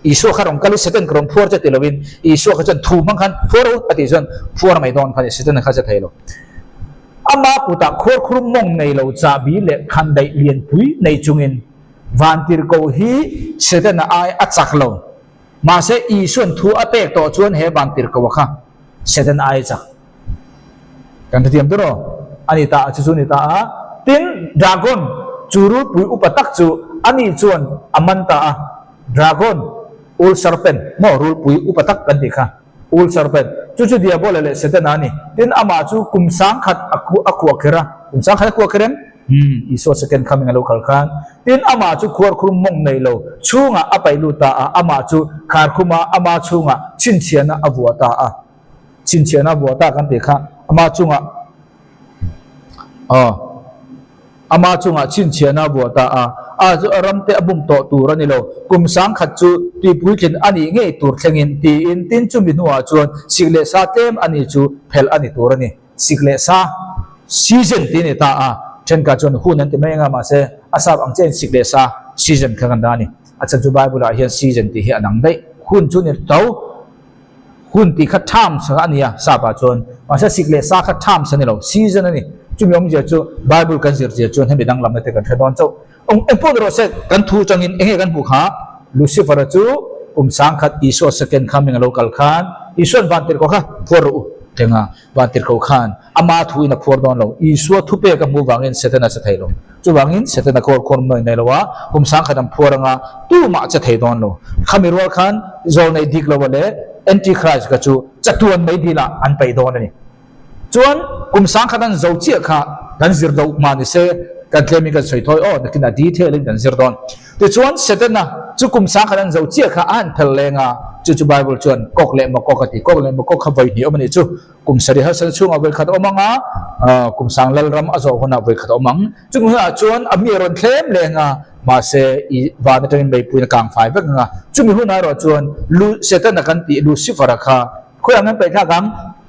Isua kha rawn kal i Satan ka rawn phuar che ti lovin Isua kha chuan thu hmang khan phuar u a tih chuan phuar mai dawn kha nia, Satan kha che thei lo. Ama kutah khuarkhur mawng nei lo chahbi leh khandaih lianpui nei chungin van tirh ko hi Satan-a ai a chak lo. Mahse Isuan thu a pek tawh chuan he van tirh ko a kha Satan ai a chak. Kan hrethiam tur aw. A ni ta a, chu chu a ni ta a. Tin, dragon, chu rulpui upa tak chu ani chuan a man ta a. Dragon, old serpent, maw rulpui upa tak kan tih kha, old serpent. Chu chu Diabola leh Setana a ni. Tin, amah chu kum sangkhat a a kuah kher a. Kum sangkhat a kuah kher em? Umm, Isua second coming a lo kal khan. Tin, amah chu khuarkhum mawng nei lo chhungah a paih lut ta a, amah chu kharkhuma ama chhungah chhinchhiahna a vuah ta a. Chhinchhiahna a vuah ta kan tih kha ama chungah aw. Ama chungah chhinchhiahna a vuah ta a, a chu a ramte a bum tawh tur a ni lo, kum sangkhat chu tuipuitlin a nih ngei tur thlengin tiin tin chumi hnuah chuan sik leh sa tlem a ni chu phelh a ni tur a ni. Sik leh sa season tih a ni ta a, thenkhat chuan hun an ti mai anga mahse a sap ang chiahin sik leh sa season kha kan dah a ni. A chhan chu Bible ah hian season tih hi a dang daih, hun chu ni to. Hun tih kha terms a ni a, sap ah chuan. Mahse sik leh sa kha terms a ni lo, season a ni. Chumi awmzia chu Bible kan zir zia chuan hemi danglamna te kan hre dawn chauh. Eng pawh ni rawh se, kan thu atangin eng nge kan hmuh kha? Lucifer-a chu kum sangkhat Isua second coming a lo kal khan Isua'n vantirhkoh kha phuar rawh u teng a, vantirhkoh khan ama thu in a phuar dawn lo. Isua thupek a hmuh vangin Setana che thei lo. Chuvangin Setana kawr khuar nawi nei lo a, kum sangkhat an phuar anga tumah che thei dawn lo. Khami rual khan zawlnei dik lo leh Antichrist kha chu chatuan mai dilah an paih dawn a ni. Chuan kum sangkhat an zo chiah kha kan zir do hma ni se, kan tlemin kan sawi thawi aw, nakin a detail in kan zir dawn. Tichuan Setana chu kum sangkhat an zo chiah kha a han phel leng a, chu chu Bible chuan kawk leh makawk a ti. Kawk leh makawk kha vawi hnih awm a nih chu. Kum sarih harsatna chhungah vawi khat a awm ang a, kum sang lalram a zawh hunah vawi khat a awm ang. Chung hunah chuan a mi a rawn thlem leng a, mahse i van atangin meipuiin a kang fai vek ang a. Chumi hunah erawh chuan Lu Setana kan tih Lucifer-a kha khawiah nge an paihthlak ang?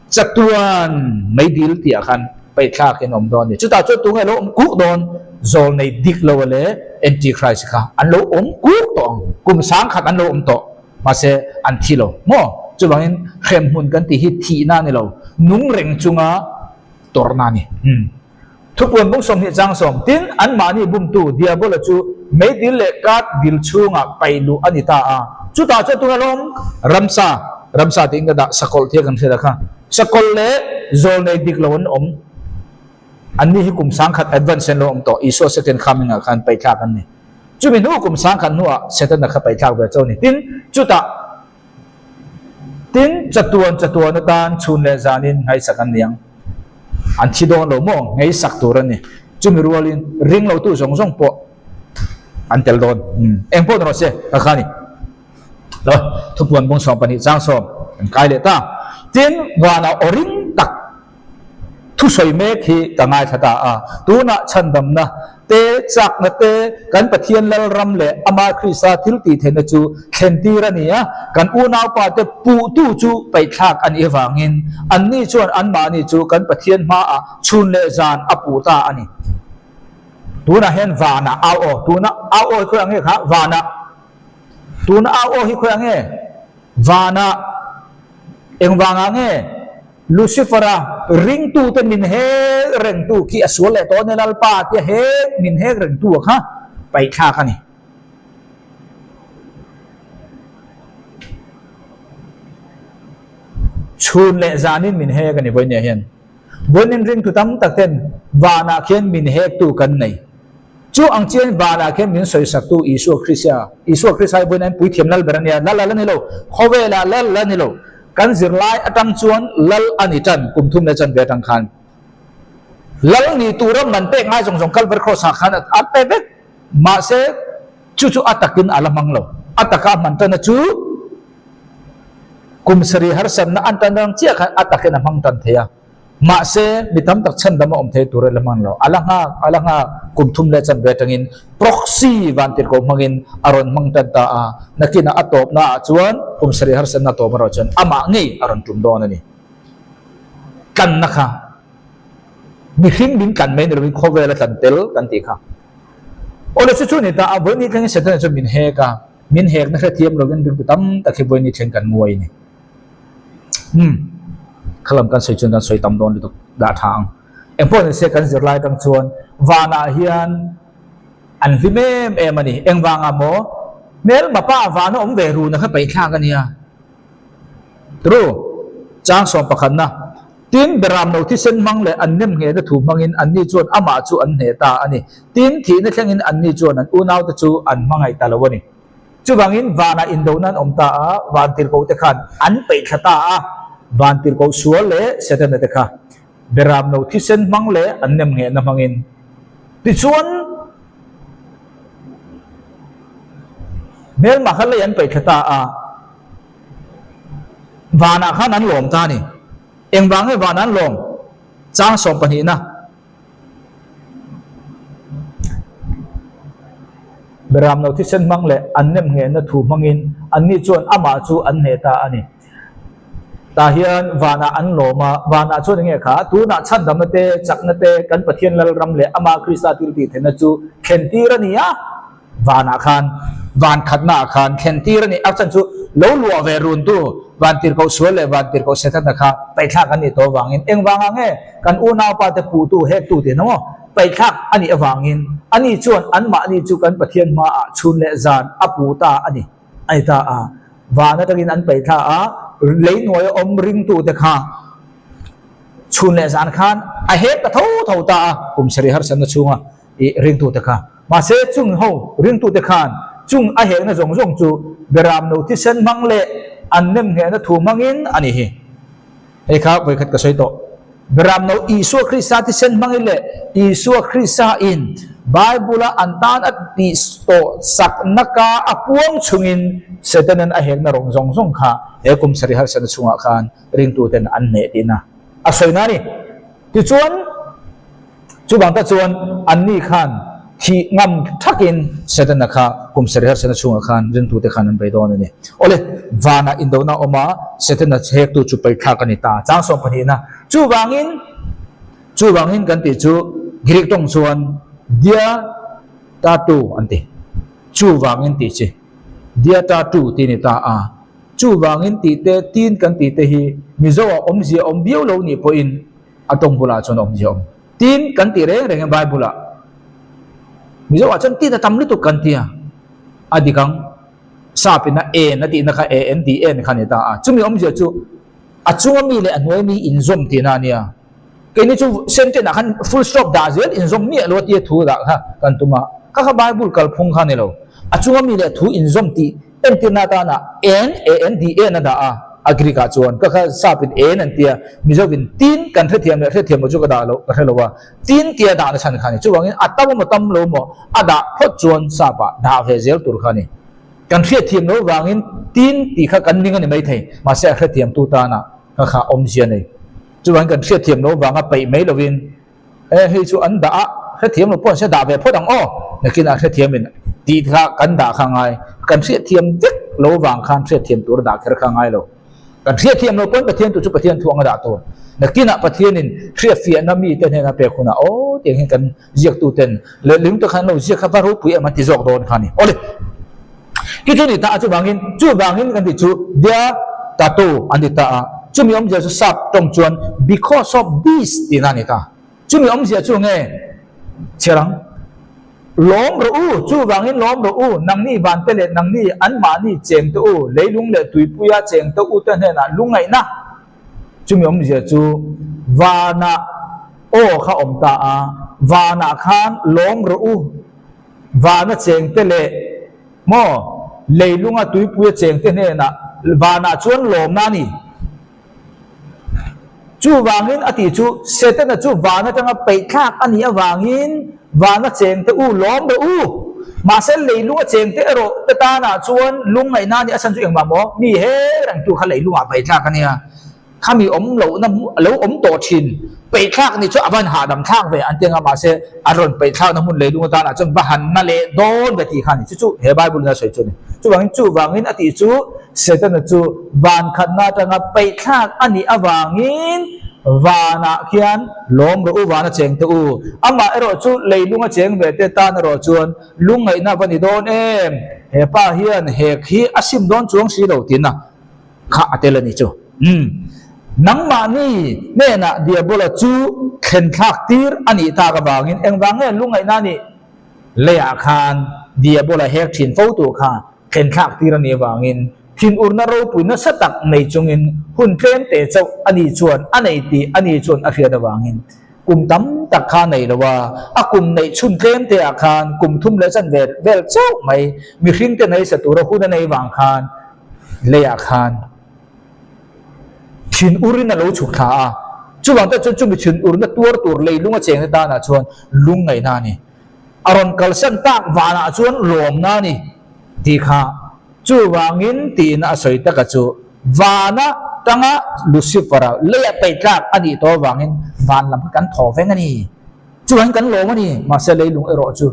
Chatuan meidil tihah khan paihthlakin a awm dawn a ni. Chutah chuan tunge lo awm kuk dawn? Zawlnei dik lo leh Antichrist kha an lo awm kuk tawh ang. Kum sangkhat an lo awm tawh. Mahse, an thi lo maw? Chuvangin hremhmun kan tih hi thihna a ni lo, nung reng chunga tawrhna a ni. Umm. Thupuan bung 20 chang sawm, Tin, anmahni bumtu Diabola chu meidil leh kat dil chhungah paih luh a ni ta a. Chutah chuan tunge lawm? Ramsa, ramsa tiin ka dah, sakawlh tia kan hriat a kha. Sakawlh leh zawlnei dik lo an awm. Anni hi kum sangkhat advance an lo awm tawh, Isua second coming-ah khan paihthlak an ni. Chumi hnu kum sangkhat hnuah Setana kha paihthlak ve chauh a ni. Tin, chutah tin chatuan chatuan atan chhun leh zanin ngaihsak an ni ang. An thi dawn lo maw? Ngaihsak tur a ni. Chumi rualin ring lotu zawng zawng pawh an tel dawn. Eng pawh ni rawh se, ka kha a ni. Lo, thupuan bung 12 chang sawm kan kai leh ta. Tin, vanah aw ring tak Thusawi mek hi ka ngaithla ta a, tunah chhandamna te, chakna te, kan Pathian Lalram leh Amah Krista thil tih theihna chu thlentir a ni a, kan unaupa te puhtu chu paihthlak a nih avangin anni chuan anmahni chu kan Pathian hmaah chhun leh zan a puh ta a ni. Tunah hian vanah au aw, tuna au aw hi khawiah nge kha? Vanah. Tuna au aw hi khawiah nge? Vanah. Engvangah nge? Lucifer-a ringtute min hek rengtu khi a sual leh tawh a ni, Lalpa tia hek min hek rengtu a kha paihthlak a ni. Chhun leh zanin min hek a ni vawinia hian. Vawiin ringtu tam tak ten vanah khian min hektu kan nei. Chu ang chian vanah khian min sawisaktu Isua Krista, Isua Krista hi vawiin an puithiam lal ber a nia, lal a la ni lo, khawvelah lal la ni lo. Kan zirlai atang chuan lal a ni tan, kum thum leh chanve atang khan. Lal ni tura man pek ngai zawng zawng Calvary Cross ah khan a pe vek. Mahse, chu chu a takin a la hmang lo. A taka a hman tanna chu kum sarih harsatna an tan rang chiah khan a takin a hmang tan thei a. Mahse, mi tam tak chhandam a awm thei tur a la hman lo. A la nghak, a la nghak, kum thum leh chanve atangin proxy vantirhkoh hmangin a rawn hmang tan ta a. Nakinah a tawpna ah chuan kum sarih harsatna tawp erawh chuan amah ngei a rawn tum dawn a ni. Tlanna kha mihring min tlan mai ni lovin khawvel a tlan tel kan tih kha. Awle chu chu ni ta a, vawiin ni thlengin Setana chuan min hek a, min hekna hrethiam lovin ringtu tam tak hi vawiin ni thleng kan nguai a ni. Umm khalam kan sawi chuan kan sawi tam dawn lutuk dah tha ang. Engpawh ni se kan zirlai atang chuan vanah hian an hlim em em a ni. Engvangah maw hmelma pa vana awm ve runa kha paihthlak a nia. Tru chang sawm pakhatna tin beram lo thisen hmang leh an nem nghehna thu hmangin anni chuan amah chu an hneh ta a ni. Tin thihna thlengin anni chuan an unaute chu an hmangaih ta lo a ni. Chuvangin vanah indona an awm ta a, vantirhkohte khan an peih thla ta a. Vantirhkoh sual leh Setana te kha Beramno thisen hmang leh an nemnghehna hmangin. Tichuan, hmelma kha lei an peih thla ta a, vanah khan an lawm ta a ni. Engvang nge vanah an lawm? Chang sawm pahnihna. Beramno thisen hmang leh an nemnghehna thu hmangin anni chuan amah chu an hneh ta a ni. Tah hian vanah an lawm a, vanah chuan enge kha? Tunah chhandamna te, chakna te, kan Pathian Lalram leh Amah Krista thil tih theihna chu thlentir a ni a, vanah khan, van khatnaah khan thlentir a ni. A chhan chu lo luah ve runtu Vantirhkoh sual leh Vantirhkoh Setana kha paihthlak an nih tawh avangin engvangah nge kan unaupa te puhtu, hektu tih hnawng aw, paihthlak a nih avangin ani chuan anmahni chu kan Pathian hmaah chhun leh zan a puh ta a ni. A ni ta a, van atangin an paih thla a, lei hnuaia awm ringtute kha chhun leh zan khan a hek ta tho tho ta a, kum sarih harsatna chhunga i ringtute kha. Mahse chung ho ringtute khan chung a hekna zawng zawng chu Beramno thisen hmang leh an nemnghehna thu hmangin a ni hi. Hei kha vawikhat ka sawi tawh. Beramno Isua Krista thisen hmangin leh Isua Krista in Bible-a an tan a tih tawh sakna ka a puang chungin Satan-a'n a hekna rawng zawng zawng kha he kum sarih harsatna chhungah khan ringtuten an hneh tihna a sawina a ni. Tichuan, Chuvang tak chuan anni khan thih ngam thakin Setana kha kum sarih harsatna chhungah khan ringtute khan an bei dawn a ni. Awle, vanah indona a awm a, Setana hektu chu paithlak a ni ta. Chang sawm pahnihna, Chuvangin, chuvangin kan tih chu Greek tawng chuan dia ta tu an ti. Chuvangin tih chi dia ta tu tih a ni ta a. Chuvangin tih te, tin kan tih te hi Mizo-ah awmzia awm viau lo nih pawhin, A tawng bulah chuan awmzia awm. Tin kan tih reng reng in Bible ah Mizo ah chuan tin a tam lutuk kan tia. A dik ang. Sap in a en a tihna kha e en tih en kha a ni ta a. Chumi awmzia chu a chunga mi leh a hnuai mi inzawm tihna a nia. Keini chu sentence ah khan full stop dah zel inzawm miah lo a tia thu dah kha kan tum a. Kha kha Bible kalphung kha a ni lo. A chunga mi leh thu inzawm tih Entirna atana en, e en tih en a dah a, a Greek ah chuan ka kha sapin en an tia, Mizovin tin kan hrethiam leh hrethiam lo chu ka dah loh ka hre lo a, tin tia dah na chhan kha a ni. Chuvangin a tam emaw tam lo maw a dah phawt chuan sapah dah ve zel tur kha a ni. Kan hriatthiam loh vangin tin tih kha kan ning a ni maithei, mahse a hrethiamtu tana ka kha awmzia nei. Chuvangin kan hriatthiam loh vanga peih mai lovin E hei chu an dah a, hrethiam lo pawh an se dah ve phawt ang aw, nakinah hrethiamin tih kha kan dah kha ngai, kan hriatthiam vek lo vang khan hriatthiam tur a dah kher kha ngai lo. Kan hriatthiam lo pawn Pathian tu chu Pathian thu anga dah tur. Nakinah Pathianin hriatfiahna mite hnena pek hunah aw tiang hian kan ziaktuten letling te khan lo ziak kha va ropui em an ti zawk dawn kha a ni. Awle, khi chu ni ta a chuvangin, chuvangin kan tih chu dia tattoo an ti ta a, chumi awmzia chu sap tawng chuan because of this tihna a ni ta. Chumi awmzia chu nge chhiar ang? Lawm rawh u, chuvangin lawm rawh u, nangni vante leh nangni anmahni cheng te u, leilung leh tuipuia cheng te u te hnenah lungngaihna. Chumi awmzia chu vanah aw kha awm ta a, vanah khan lawm rawh u, Vana chengte leh maw leilunga tuipuia chengte hnenah vanah chuan lawmna a ni. Chuvangin a tih chu Setana chu van atanga peihthlak a nih avangin vana chengte u lawm rawh u. Mahse leilunga chengte erawh te tanah chuan lungngaihna a nih a chhan chu engmah maw mi he rengtu kha leilungah peihthlak a nia. Khami awm lohna lo awm tawh thin peihthlak nih chu a van hahdam thlak ve an ti anga mahse an rawn peihthlakna hmun leilung atanah chuan va han na leh dawn ve tih kha a ni. Chu chu he Bible in a sawi chu a ni. Chuvangin chuvangin a tih chu Setana chu van khatna atanga peihthlak a nih avangin vanah khian lawm rawh u, van a cheng teh u. Amah erawh chu leilung a cheng ve te tan erawh chuan lungngaihna va ni dawn em? He pa hian hek hi a sim dawn chuang si lo tiin a. Kha a tel a ni chu. Umm. Nangmahni hnenah Diabola chu thlen thlak tir a nih tak avangin engvang nge lungngaihna nih leiah khan Diabola hek thin fo tur kha thlen thlak tir a nih avangin thinurna ropui nasa tak nei chungin hun tlem te chauh a ni chuan a nei tih a ni chuan a hriat avangin kum tam tak kha nei lo a, a kum neih chhun tlem te ah khan kum thum leh chanve vel chauh mai mihring te nei sa tura hun a nei vang khan leiah khan. Thin urin a lo chhuk thla a. Chuvang te chuan chumi thin urna tuar tur leilung a chengte tanah chuan lungngaihna a ni. A rawn kalsan tak vanah chuan lawmna a ni tih kha chuvangin tiin a sawi taka chu vana tanga Lucifer-a leia peitlak a nih tawh avangin van lam kha kan thaw veng a ni. Chuvangin kan lawm a ni. Mahse leilung erawh chu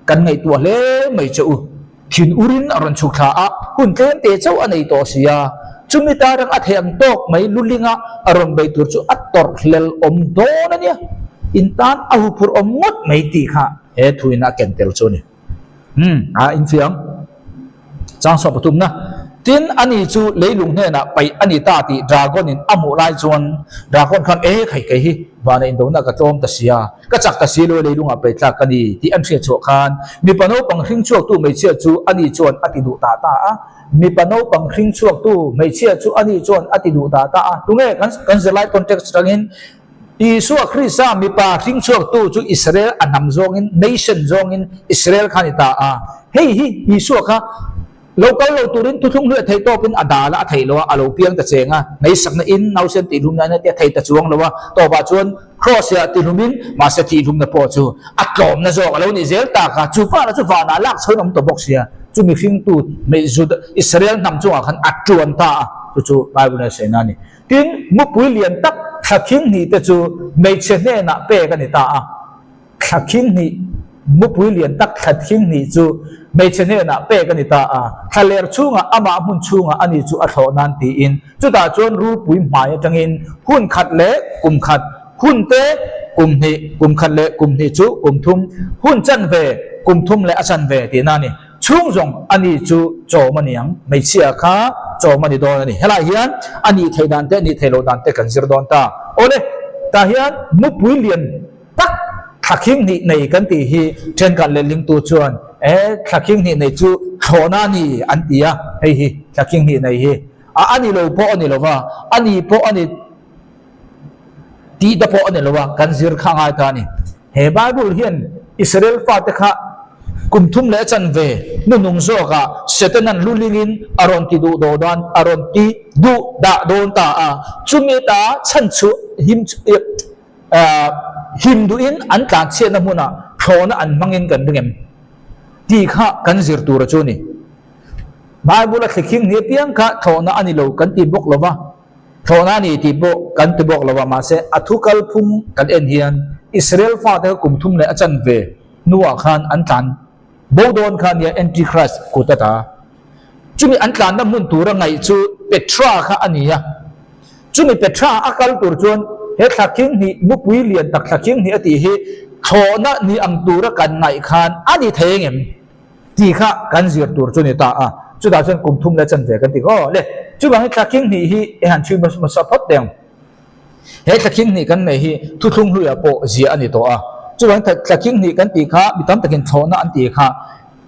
Kan ngaihtuah hle mai che u. Thin urin a rawn chhuk thla a, hun tlem te chauh a nei tawh si a. Chumi tarang a theih ang tawk mai lulinga a rawn bei tur chu a tawrh hlel awm dawn a nia. In tan a huphurh awm ngawt mai tih kha he thuin a ken tel chu a ni. Umm, a infiam. Chang sawh pathumna, Tin, ani chu leilung hnenah paih a ni ta tih Dragon-in a hmuh lai chuan Dragon khan, E khai kei hi vana indona ka tlawm ta sia, ka chak ta si lo e leilungah paih tlak ka ni tih an hriat chhuah khan mipa naupang hring chhuaktu hmeichhia chu ani chuan a ti duh ta ta a. Mipa naupang hring chhuaktu hmeichhia chu ani chuan a ti duh ta ta a. Tunge kan kan zirlai context atangin Isua Krista mipa hring chhuaktu chu Israel a hnam zawngin, nation zawngin Israel kha a ni ta a. Hei hi Isua kha lo kal lo turin thuthlung hluah theih tawpin a dal a, a theih lo a, a lo piang ta cheng a, hmeisakna in nausen tihhlumna in a tia thei ta chuang lo a, tawpah chuan Kraws ah tihhlumin mahse tihhlumna pawh chu a tlawmna zawk a lo nih zel tak a, chu pa lah chu vanah lak chhoin a awm tawh bawk sia, chu mihringtu hmei Juda Israel hnam chungah khan a tuan ta a, chu chu Bible in a sawi na a ni. Tin, mupui lian tak thla khing hnih te chu hmeichhe hnenah pek a ni ta a. Thla khing hnih, mupui lian tak thla khing hnih chu hmeichhe hnenah pek a ni ta a. Thla ler chhungah amah hmun chhungah ani chu a thlawh nan tiin, chutah chuan rulpui hmai atangin hun khat leh kum khat, hun te kum hnih, kum khat leh kum hnih chu kum thum, hun chanve, kum thum leh a chanve tihna a ni. Chhung zawng a ni chu chawm a ni ang, hmeichhia kha chawm a ni dawn a ni. Helaiah hian a nih theih dan te, a nih theih loh dan te kan zir dawn ta. Awle, tah hian mupui lian tak thla khing hnih nei kan tih hi thenkhat lehlingtu chuan e thla khing hnih nei chu thlawhna a ni an ti a, hei hi thla khing hnih nei hi a a ni lo pawh a ni lo va, a ni pawh a ni tih te pawh a ni lo a, kan zir kha a ngai ta a ni. He Bible hian Israel fate kha kum thum leh chanve hnunung zawkah Setanan lulingin a rawn ti duh daw dan a rawn ti duh dah dawn ta a, chumi ta chhan chu him him duhin an tlanchhiatna hmunah thlawhna an hmangin kan ring em tih kha kan zir tur a chu ni. Bible a thlikhing hni apiang kha thlawhna a ni lo kan ti bawk lo va. Thlawhna a ni tih pawh kan ti bawk lo a, mahse a thu kalphung kan en hian Israel fate kha kum thum leh a chanve hnuah khan an tlan bo dawn kha nia Antichrist kut a ta. Chumi an tlanna hmun tura ngaih chu Petra kha a ni a. Chumi Petra a kal tur chuan he thla khing hnih, mupui lian tak thla khing hnih a tih hi thlawhna ni ang tura kan ngaih khan a ni thei engem? Tih kha kan zir tur chu ni ta a, chutah chuan kum thum leh chanve kan ti aw le. Chuvangin thla khing hnih hi i han chhui hmasa phawt teh ang. He thla khing hnih kan nei hi thuthlung hluiah pawh ziah a ni tawh a. Chuvangin thla khing hnih kan tih kha mi tam takin thlawhna an tih kha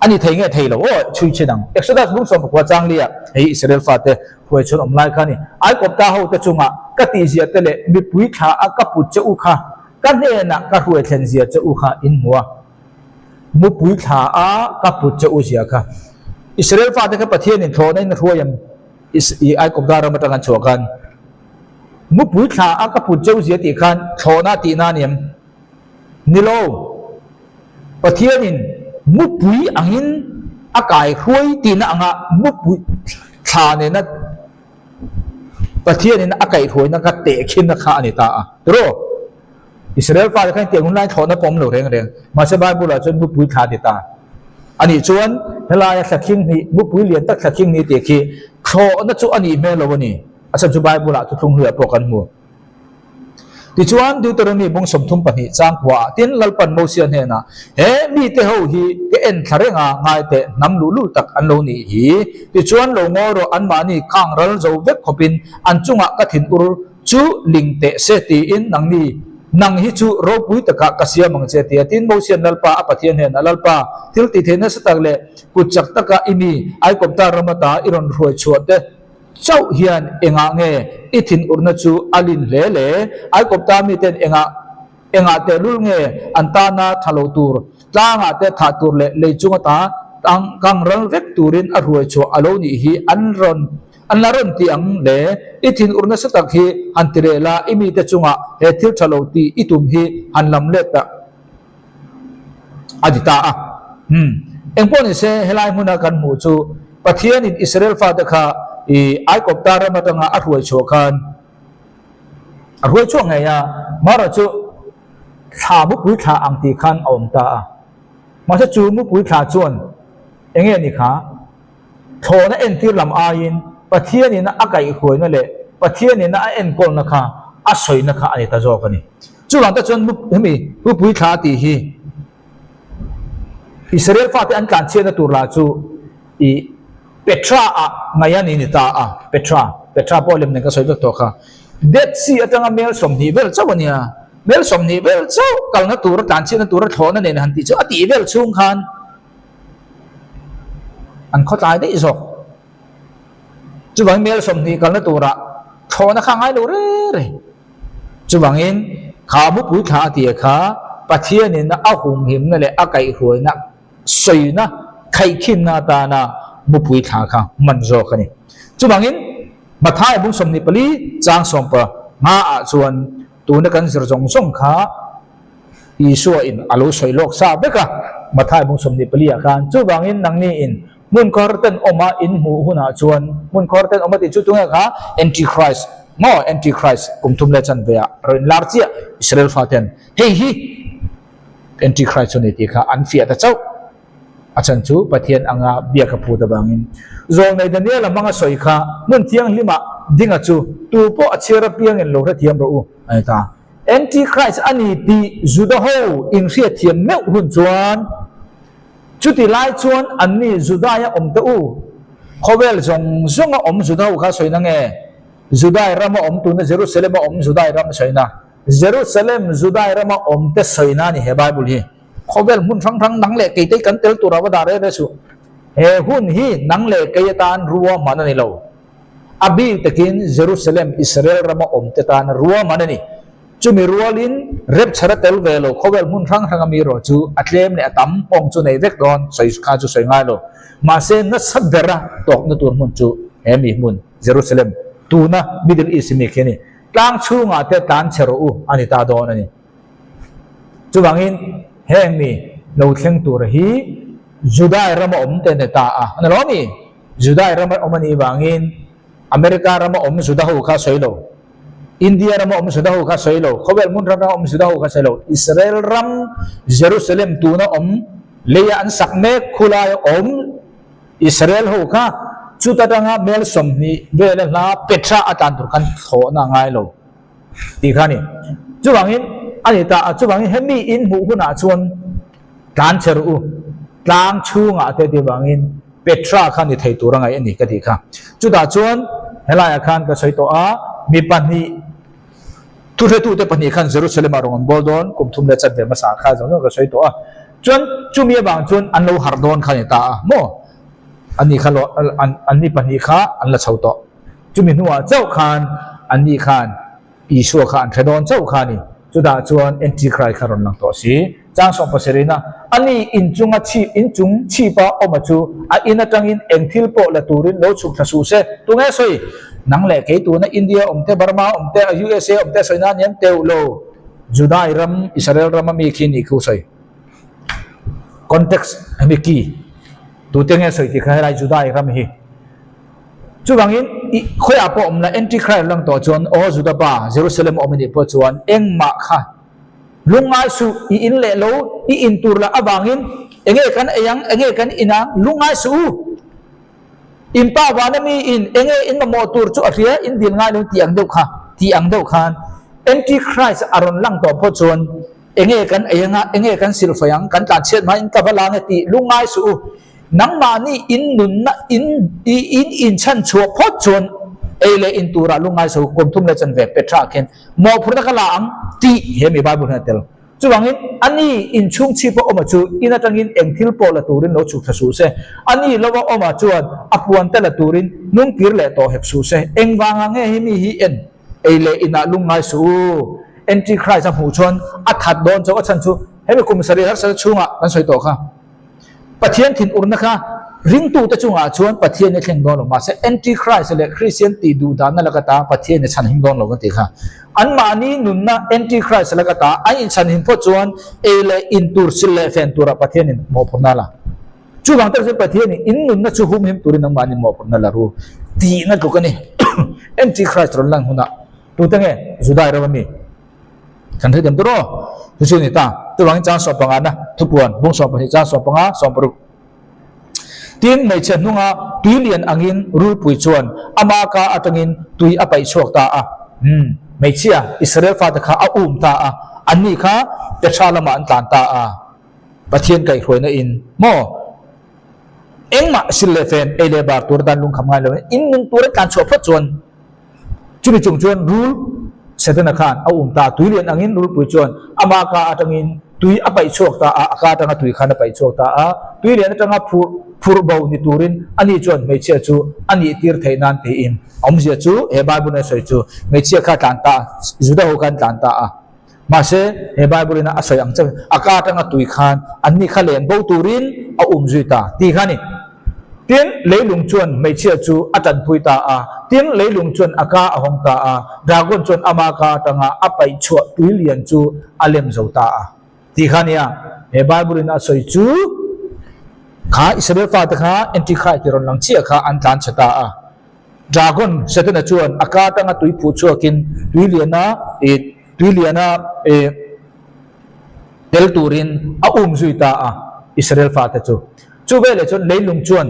a ni thei nge thei lo aw chhui chhin ang. Exodus bung sawm pakua chang liah hei Israel fate hruai chhun awm lai kha a ni. Aikawpta hote chungah ka tihziah te leh mipui thla a ka put che u kha ka hnenah ka hruai thlen zia che u kha in hmu a. Mupui thla a ka put che u zia kha. Israel fate kha Pathian in thlawhna in a hruai em? I Aikawpda ram atang an chhuah khan mupui thla a ka put che u zia tih khan thlawhna a tihna a ni em? Ni lo. Pathian in mupui angin a kai hruai tihna anga mupui thla nena Pathian in a kaihhruaina kha tehkhinna kha a ni ta a. Tiraw? Israel fate khan tiang hun lai thlawhna pawh awm lo reng reng. Mahse Bible ah chuan mupui thla a ti ta. Anih chuan helaia thla khing hnih, mupui lian tak thla khing hnih tih khi thlawhna chu a nih hmel lo a ni. A chhan chu Bible ah thuthlung hluiah pawh kan hmu. Tichuan Deuteronomy bung 32 chang khuaah tin Lalpan Mosia hnenah, He mite ho hi ka en thla reng a, ngai teh hnam luhlul tak an lo nih hi. Tichuan lo ngawi rawh anmahni khang ral zo vek khawpin an chungah ka thin ur Chu ling teh se tiin nangni, nang hi chu ropui takah ka siam ang che tia tin Mosian Lalpa a Pathian hnenah Lalpa, thil tih theih nasa tak leh kut chak taka i mi Aikawpta ram ata i rawn hruai chhuah te chauh hian engah nge i thinurna chu a lin hle le? Aikawpta miten engah Engah tehlul nge an tana tha lo tur, tlangah te thah tur leh lei chung ata tang kang ral vek turin a hruai chhuah a lo nih hi an rawn An la rawn ti ang le, i thinur nasa tak hi han ti reh la, i mite chungah he thil tha lo tih i tum hi han lam let ta a ti ta a. Umm, engpawh ni se, helai hmuna kan hmuh chu Pathianin Israel fate kha i Aikawpta ram atanga a hruai chhuah khan a hruai chhuak ngei a, marawh chu thla mupui thla ang tih khan a awm ta a. Mahse chu mupui thla chuan enge ni kha? Thlawhna entir lam aiin Pathianina a kaihhruaina leh Pathianina a enkawlna kha a sawina kha a ni ta zawk a ni. Chuvang te chuan hemi mupui thla tih hi Israel fate an tlanchhiatna tur lah chu i Petra ah ngaih a ni ni ta a, Petra, Petra pawh lem nen ka sawi vek tawh kha. Dead Sea atanga mel 20 vel chauh a nia, mel 20 vel chauh kalna tura tlanchhiatna tura thlawhna nen han tih chu a tih vel chhung khan An khawtlai daih zawk. Chuvangin mel 20 kalna turah thlawhna kha a ngai lo reng reng. Chuvangin kha mupui thla a tia kha Pathianin a humhimna leh a kaihhruaina sawina khaihkhinna atana mupui thla kha hman zawk a ni. Chuvangin Matthai bung 24 chang 15 ah chuan tuna kan zir zawng zawng kha Isua in a lo sawi lawk sa vek a, Mathai bung 24 ah khan, Chuvangin nangni in hmun khawr ten awma in hmuh hunah chuan, hmun khawr ten awma tih chu tunge kha Antichrist maw, Antichrist kum thum leh chanve ah rawn inlar chiah Israel fa ten hei hi Antichrist chu ni tih kha an fiah ta chauh. A chhan chu Pathian anga biak a phut avangin. Zawlnei Daniel-a hmanga sawi kha hmun thianghlimah dinga chu tu pawh a chhiar apiangin lo hrethiam rawh u a ni ta. Antichrist a ni tih Juda ho inhriatthiam meuh hun chuan, chuti lai chuan anni Judaia awm te u, khawvel zawng zawnga awm Juda ho kha sawina nge? Judai rama awm tuna Jerusalem-a awm Judai ram sawina? Jerusalem Judai rama awm te sawina a ni he Bible hi. Khawvel hmun hrang hrang nang leh keite kan tel tur a va dah reng reng suh. He hun hi nang leh kei atan ruahman a ni lo. A bik takin Jerusalem, Israel rama awmte tana ruahman a ni. Chumi rualin rapture a tel ve lo, khawvel hmun hrang hranga mi erawh chu a tlem leh a tam pawng chu nei vek dawn, sawi kha chu sawi ngai lo. Mahse nasa bera tawkna tur hmun chu he mi hmun, Jerusalem, tuna Middle East mi khi a ni. Tlang chhungah te tlan chhe rawh u a ni ta dawn a ni. Chuvangin heng mi lo thleng tur hi Judai rama awmte ni ta a, a ni lo mi? Judai rama awm a nih vangin America rama awm Juda ho kha sawi lo, India rama awm Juda ho kha sawi lo, khawvel hmun ram rama awm Juda ho kha sawi lo, Israel ram Jerusalem tuna awm leia an sak mek khulaia awm Israel ho kha chuta tanga mel 20 vela hla Petra a tlan tur khan thlawhna a ngai lo tih kha a ni. Chuvangin a ni ta a, chuvangin hemi in hmuh hunah chuan tlan che rawh u, tlang chhungah te tih vangin Petra kha ni thei tur a ngaih a ni ka tih kha. Chutah chuan helaiah khan ka sawi tawh a, mi pahnih, thuhretute pahnih khan Jerusalem-ah rawn an bawl dawn, kum thum leh chanve hmasa kha zawng zawng ka sawi tawh a. Chuan chumi avang chuan an lo harh dawn kha a ni ta a maw? Anni kha lo, anni pahnih kha an la chho tawh. Chumi hnuah chauh khan anni khan Isua kha an hre dawn chauh kha a ni. Chutah chuan Antichrist kha rawn lang tawh si. Chang sawm pasarihna, Ani inchunga chhip, inchung chhipa awma chu a in atangin eng thil pawh la turin lo chhuk thla suh se. Tunge sawi? Nang leh kei tuna India awm te, Burma awm te, USA awm te sawi nan hian teuh lo. Judai ram, Israel rama mi khi nih khu sawi. Context hemi key. Tute nge sawi tih kha helai Judai ram hi. Chuvangin, i khawiah pawh awm la, Antichrist lang tawh chuan, Aw Juda pa, Jerusalem a awm i nih pawh chuan, engmah kha lungngai suh, i in leh lo, i in tur lah avangin enge kan ei ang, enge kan in ang, lungngai suh u. In pa vana mi in enge in mamawh tur chu a hria, in dil ngai lo tih ang deuh kha, tih ang deuh khan Antichrist a rawn lang tawh pawh chuan, enge kan ei anga, enge kan silfai ang, kan tlanchhiat hmain ka va lang e tih lungngai suh u. Nangmahni in nunna in i in inchhan chhuah phawt chuan ei leh in turah lungngai so kum thum leh chanve Petra khian mawhphurhna ka la ang tih he mi Bible hian a tel. Chuvangin ani inchhung chhip a awma chu in atangin eng thil pawh la turin lo chhuk thla suh se, ani lova awma chuan a puan te la turin hnungkir leh tawh hek suh se. Engvanga nge hi mi hi en ei leh inah lungngai suh u? Antichrist a hmuh chuan a that dawn chauh a chhan chu hemi kum sarih harsatna chhungah kan sawi tawh kha. Pathian thinurna kha ringtute chungah chuan Pathian i thleng dawn lo, mahse Antichrist leh Kristian tih duh danna laka ta Pathian i chhanhim dawn lo kan tih kha. Anmahni nunna Antichrist laka ta an inchhanhim phawt chuan ei leh in tur, sil leh fen turah Pathianin mawhphurhna a la. Chuvang tak chuan Pathianin in nunna chu humhim turin nangmahni mawhphurhna la ru tihna tluk a ni. Antichrist rawn lan hunah tute nge Judai ram ami? Kan hrethiam tur aw. Chu chu a ni ta. Chuvangin chang sawmpangana thupuan bung 12 chang 15 60. Tin, hmeichhe hnunga tui lian angin rulpui chuan ama ka atangin tui a paih chhuak ta a. Umm, hmeichhia Israel fate kha a um ta a, anni kha Petra lamah an tlan ta a. Pathian kaihhruaina in maw? Engmah sil leh fen, ei leh bar tur atan lungkham ngai loin in nun tur an tlan chhuah phawt chuan chumi chung chuan rul Setana khan a um ta a, tui lian angin rulpui chuan ama ka atangin tui a paih chhuak ta a, a ka atanga tui khan a paih chhuak ta a, tui lian atanga phurh phurh bo ni turin ani chuan hmeichhia chu a nih tir theih nan tiin awmzia chu he Bible in a sawi chu hmeichhia kha a tlan ta a, Juda ho khan tlan ta a. Mahse, he Bible ina a sawi ang chauhin a ka atanga tui khan anni kha len bo turin a um zui ta tih kha a ni. Tin, leilung chuan hmeichhia chu a tanpui ta a, tin, leilung chuan a ka a hawng ta a, dragon chuan ama ka atanga a paih chhuah tui lian chu a lem zo ta a tih kha a ni a. He Bible ina a sawi chu kha Israel fate kha Antichrist tih rawn lang chiah kha an tlan chhe ta a. Dragon, Setana chuan a ka atanga tui phuh chhuakin tui liana ih tui liana ih tel turin a um zui ta a, Israel fate chu. Chu veleh chuan leilung chuan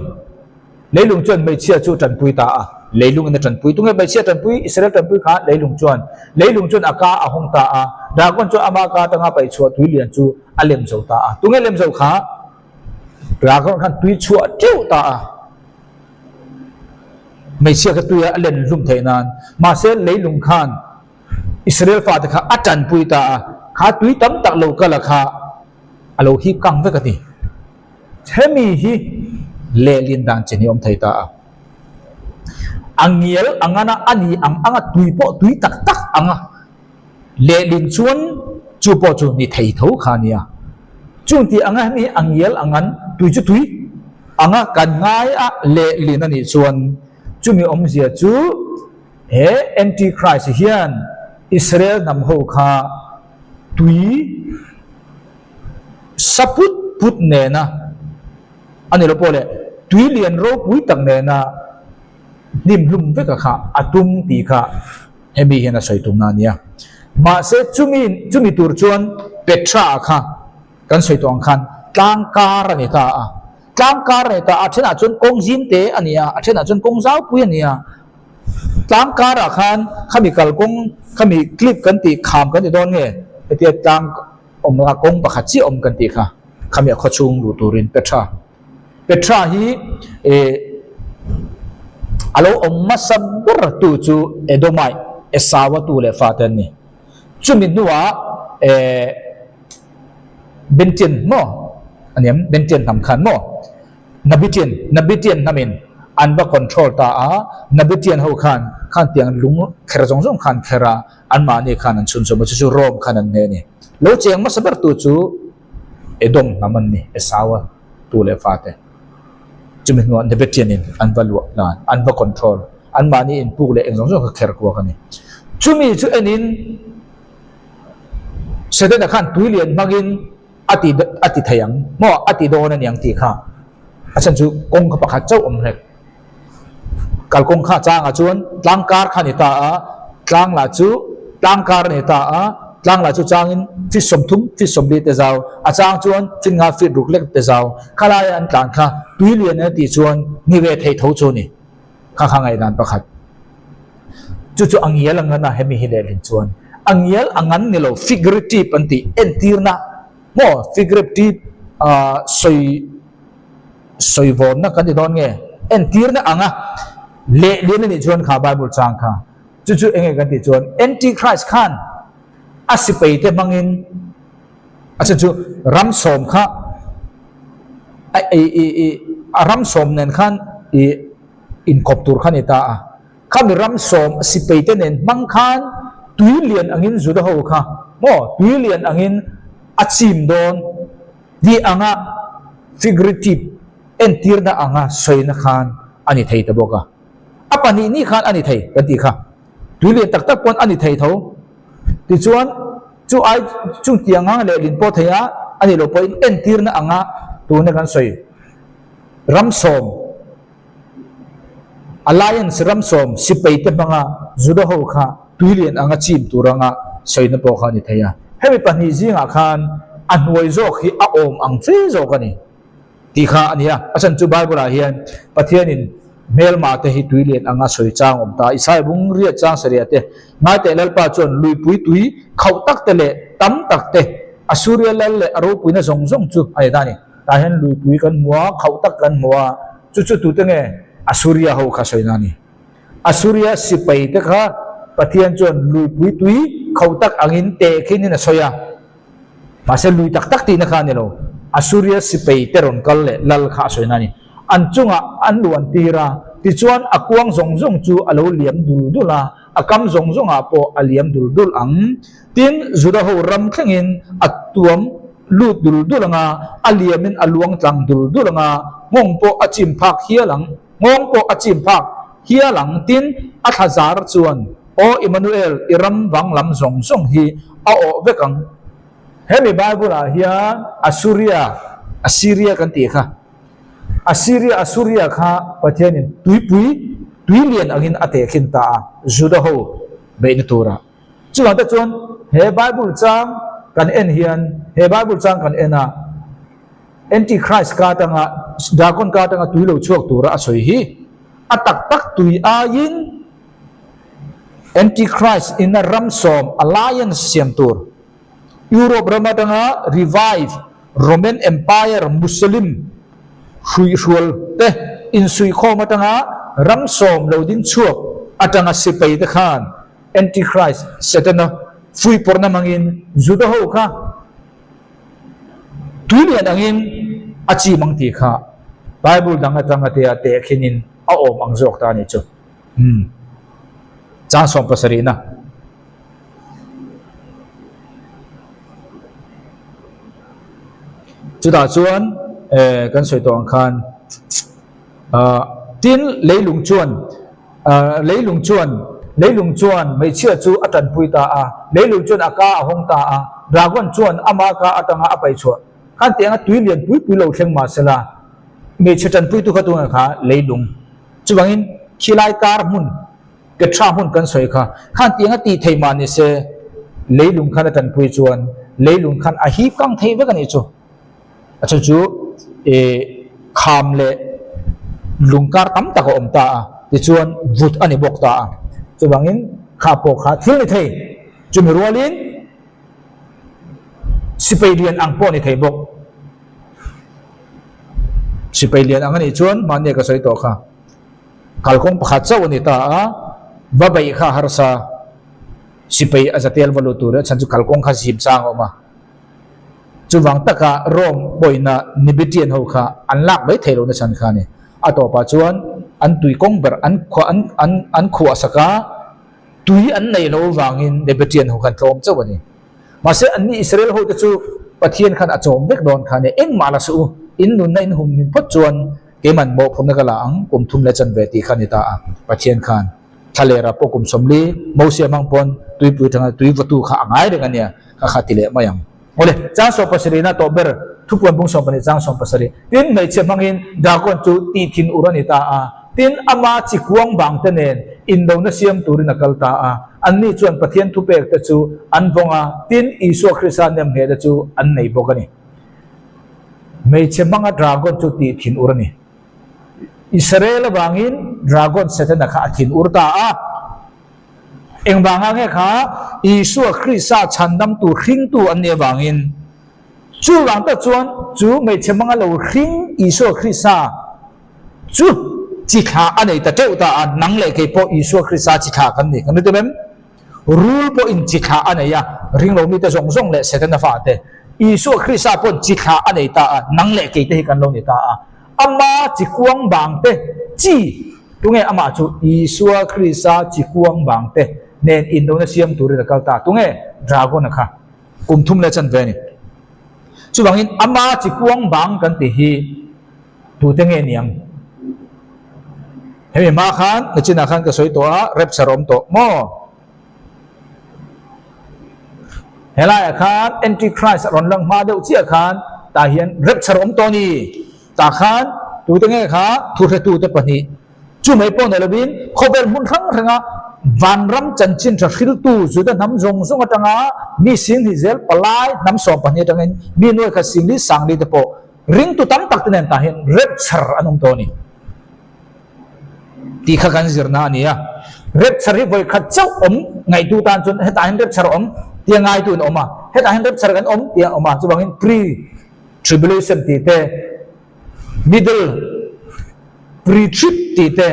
leilung chuan hmeichhia chu tanpui ta a, leilungin a tanpui. Tunge hmeichhia tanpui? Israel tanpui kha leilung chuan. Leilung chuan a ka a hawng ta a, Dragon chuan ama ka atanga paih chhuah tui lian chu a lem zo ta a. Tunge lem zo kha? Dragon khan tui chhuah teuh ta a. Hmeichhia kha tuia a len hlum theih nan. Mahse, leilung khan Israel fate kha a tanpui ta a, kha tui tam tak lo kal a kha a lo hip kang vek a ti. Hemi hi lehlin dan chin hi a awm thei ta a. A ngial ang ana a ni ang anga tui pawh tui tak tak ang a. Lehlin chuan chu pawh chu ni thei tho kha a nia. Chung tih anga hemi a ngial angan tui chu tui anga kan ngai a lehlin a nih chuan chumi awmzia chu he Antichrist hian Israel hnam ho kha tui sa put put nena a ni lo pawh leh tui lian ropui tak nena hnim hlum vek a kha a tum tih kha hemi hian a sawi tumna a nia. Mahse chumi chumi tur chuan Petra ah kha kan sawi tawh ang khan tlang kar a ni ta a. Tlang kar a ni ta a, a thenah chuan kawng zim te a ni a, a thenah chuan kawng zau pui a ni a. Tlang karah khan khami kalkawng khami cliff kan tih kham kan ti dawn nge hetia tlang awm a kawng pakhat chiah awm kan tih kha khami a khawchhung luh turin Petra Petra hi eh a lo awm hmasa ber tu chu Edomite Esaua tu leh fate an ni. Chumi hnuah eh Bentian maw a ni em? Bentian hnam khan maw? Nabitian Nabitian hnamin an va control ta a, Nabitian ho khan khan tiang lung kher zawng zawng khan kher a, anmahni khan an chhunchawm a, chu chu Rome khan an hneh a ni. Lo cheng hmasa ber tu chu Edom hnam an ni, Esaua tu leh fate. Chumi hnuah Nebetianin an va luah hlan, an va control, anmahni inpuk leh eng zawng zawng kha kher kuak a ni. Chumi chu enin Setana khan tui lian hmangin a ti a ti thei ang maw a ti dawn a ni ang tih kha a chhan chu kawng kha pakhat chauh awm hlek. Kalkawng kha changah chuan tlang kar kha a ni ta a, tlang lah chu tlang kar a ni ta a, tlang lah chu changin feet 30, feet 40 te zau, a chang chuan feet nga, feet ruk lek te zau, khalaia an tlan kha tui lian a tih chuan ni ve thei tho chu a ni. Kha kha ngaihdan pakhat. Chu chu a ngial a ngan a, hemi hi lehlin chuan a ngial a ngan ni lo, figurative an tih entirna maw figurative ah sawi sawi vawnna kan ti dawn nge? Entirna anga lehlin a nih chuan kha Bible chang kha chu chu enge kan tih chuan Antichrist khan a sipai te hmangin a chhan chu ram sawm kha a i i i a ram sawm nen khan i inkawp tur kha a ni ta a. Khami ram sawm sipai te nen hmang khan tui lian angin Juda ho kha maw tui lian angin a chim dawn tih anga figurative. Entirna anga sawina khan a ni thei ta bawk a. A pahnihni khan a ni thei kan tih kha. Tui lian tak tak pawn a ni thei tho. Tichuan, chu ai chung tianga lehlin pawh thei a, a nih loh pawhin entirna anga tuna kan sawi ramsawm, Alliance ramsawm sipaite hmanga Juda ho kha tui lian anga chim tur anga sawina pawh kha a ni thei a. Hemi pahnih zingah khan a hnuai zawk hi a awm ang fe zawk a ni. Tih kha a ni a. A chhan chu Bible-ah hian Pathianin hmelma te hi tui lian anga sawi chang awm ta. Isaiah bung riat chang sarih te, Ngaiteh Lalpa chuan luipui tui khauh tak te leh tam tak te, Assuria lal leh a ropuina zawng zawng chu a ni ta a ni. Tah hian luipui kan hmu a, khauh tak kan hmu a, chu chu tute nge Assuria ho kha sawina a ni. Assuria sipai te kha Pathian chuan luipui tui khauh tak angin tehkhinin a sawi a. Mahse lui tak tak tihna kha a ni lo. Assuria sipai te rawn kal leh lal kha a sawina a ni. An chungah an luan tir a, tichuan a kuang zawng zawng chu a lo liam dul dul a, a kam zawng zawngah pawh a liam dul dul ang. Tin, Juda ho ram thlengin a tuam lut dul dul ang a, a liamin a luang tlang dul dul ang a, nghawng pawh a chim phak hial ang, nghawng pawh a chim phak hial ang. Tin, a thla zar chuan Aw Immanuel, i ram vang lam zawng zawng hi a awh vek ang. Hemi Bible-ah hian Assuria, Assyria kan tih kha, Assyria, Assuria kha Pathianin tuipui, tui lian angin a tehkhin ta a, Juda ho beihna turah. Chuvang te chuan he Bible chang kan en hian, he Bible chang kan en a, Antichrist ka atanga, Dragon ka atanga tui lo chhuak tura a sawi hi, a tak tak tui aiin, Antichrist in a ram sawm alliance siam tur Europe ram atanga revive Roman Empire Muslim hruihrual te insuihkhawm atanga ram sawm lo ding chhuak atanga sipai te khan Antichrist Setana fuihpawrhna hmangin Juda ho kha tuilian angin a chim ang tih kha Bible dang atanga tia tehkhinin a awm ang zawk ta a nih chu. Umm. Chang 70 na. Chutah chuan eh kan sawi tawh ang khan ah tin leilung chuan ah leilung chuan leilung chuan hmeichhia chu a tanpui ta a, leilung chuan a ka a hawng ta a, dragon chuan ama ka atanga a paihchhuah khan tiang a tui lian pui pui lo thleng mahsela hmeichhe tanpuitu kha tunah kha leilung Chuvangin khilai kar hmun, Petra hmun kan sawi kha, khan tiang a tih theih mah ni se, leilung khan a tanpui chuan leilung khan a hip kang thei vek a nih chu. A chhan chu eh kham leh lung kar tam tak a awm ta a, tichuan vut a ni bawk ta a. Chuvangin kha pawh kha thil ni thei, chumi rualin sipai lian ang pawh a ni thei bawk. Sipai lian ang a nih chuan mahni ka sawi tawh kha. Kalkawng pakhat chauh a ni ta a, va beih kha harsa sipai a zatel va lut tur a chhan chu kalkawng kha zim chang a awm a. Chuvang taka Rome pawina Nibitian ho kha an lak mai thei lohna chhan kha a ni. A tawpah chuan an tui kawng ber an khuah an an an khuah sak a, tui an neih loh avangin Nibitian ho khan tlawm chauh a ni. Mahse, anni Israel hote chu Pathian khan a chawm vek dawn kha nia, engmah la suh u, in nunna in hum hmin phawt chuan keiman mawhphurhna ka la ang, kum thum leh chanve tih kha a ni ta a. Pathian khan thlalera pawh kum 40 Mosia hmang pawn tuipui atanga tui vawtu kha a ngai reng a nia, kha kha ti leh mai ang. Awle, chang 70 na tawh ber, thupuan bung 12 chang 70. Tin, hmeichhia hmangin Dagon chu tih thin ur a ni ta a. Tin, ama chi kuang bang te nen indona siam turin a kal ta a. Anni chuan Pathian thupek te chu an vawng a, tin, Isua Krista nemngheh te chu an nei bawk a ni. Hmeichhe hmanga dragon chu tih thin ur a ni. Israel avangin dragon Setana kha a thin ur ta a. Engvanga nge kha Isua Krista chhandamtu hringtu an nih avangin? Chuvang tak chuan chu hmeichhe hmanga lo hring Isua Krista chu chi thla a nei ta teuh ta a, nang leh kei pawh Isua Krista chi thla kan ni. Kan ri tum em? Rul pawhin chi thla a nei a, ringlo mite zawng zawng leh Setana fate. Isua Krista pawhin chi thla a nei ta a, nang leh kei te hi kan lo ni ta a. Ama chi kuang bang te chi, tunge amah chu Isua Krista chi kuang bang te nen indona siam turin a kal ta. Tunge Dragon-a kha? Kum thum leh chanve a ni. Chuvangin ama chi kuang bang kan tih hi. Tute nge niang? Hemi hma khan nachinah khan ka sawi tawh a, rapture awm tawh maw? Helaiah khan Antichrist a rawn lang hma deuh chiah khan tah hian rapture awm tawh a ni. Tah khan tute nge kha thuhretute pahnih chu mai pawh nei lovin khawvel hmun hrang hranga vanram chanchin tha hriltu Juda hnam zawng zawng atanga mi singhnih zel palai hnam 12 atangin mi nuai khat singli sangli te pawh Ringtu tam tak te nen tah hian rapture an awm tawh a ni tih kha kan zirna a ni a. Rapture hi vawi khat chauh awm ngaihtu tan chuan hetah hian rapture a awm tia ngaitu in a awm a, hetah hian rapture kan awm tia a awm a, chuvangin pre-tribulation tih te, middle pre-trib tih te,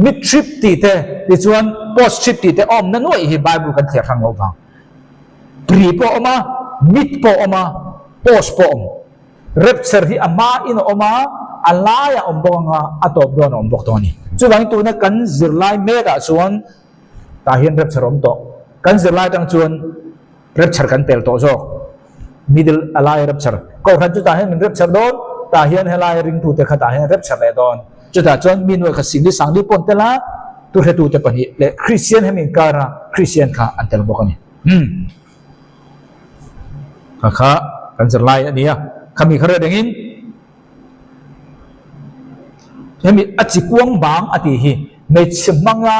mid-trib tih te, tichuan post-trib tih te a awmna nuaih hi Bible kan thliar hrang loh vang. Pre pawh a awm a, mid pawh a awm a, post pawh a awm. Rapture hi a hma in a awm a, a lai a awm bawk anga a tawp dawn a awm bawk tawh a ni. Chuvangin tuna kan zirlai mek ah chuan tah hian rapture a awm tawh. Kan zirlai atang chuan rapture kan pel tawh zawk. Middle a lai rapture. Kohhran chu tah hian min rapture dawn, tah hian helai ringtute kha tah hian rapture leh dawn. Chutah chuan mi nuai kha singli sangli pawh an tel a, tuhretute pahnih leh Kristian hemi inkara Kristian kha an tel bawk a ni. Umm. Kha kha kan zirlai a ni a, khami kha reh rengin hemi a chi kuang bang a tih hi hmeichhe hmanga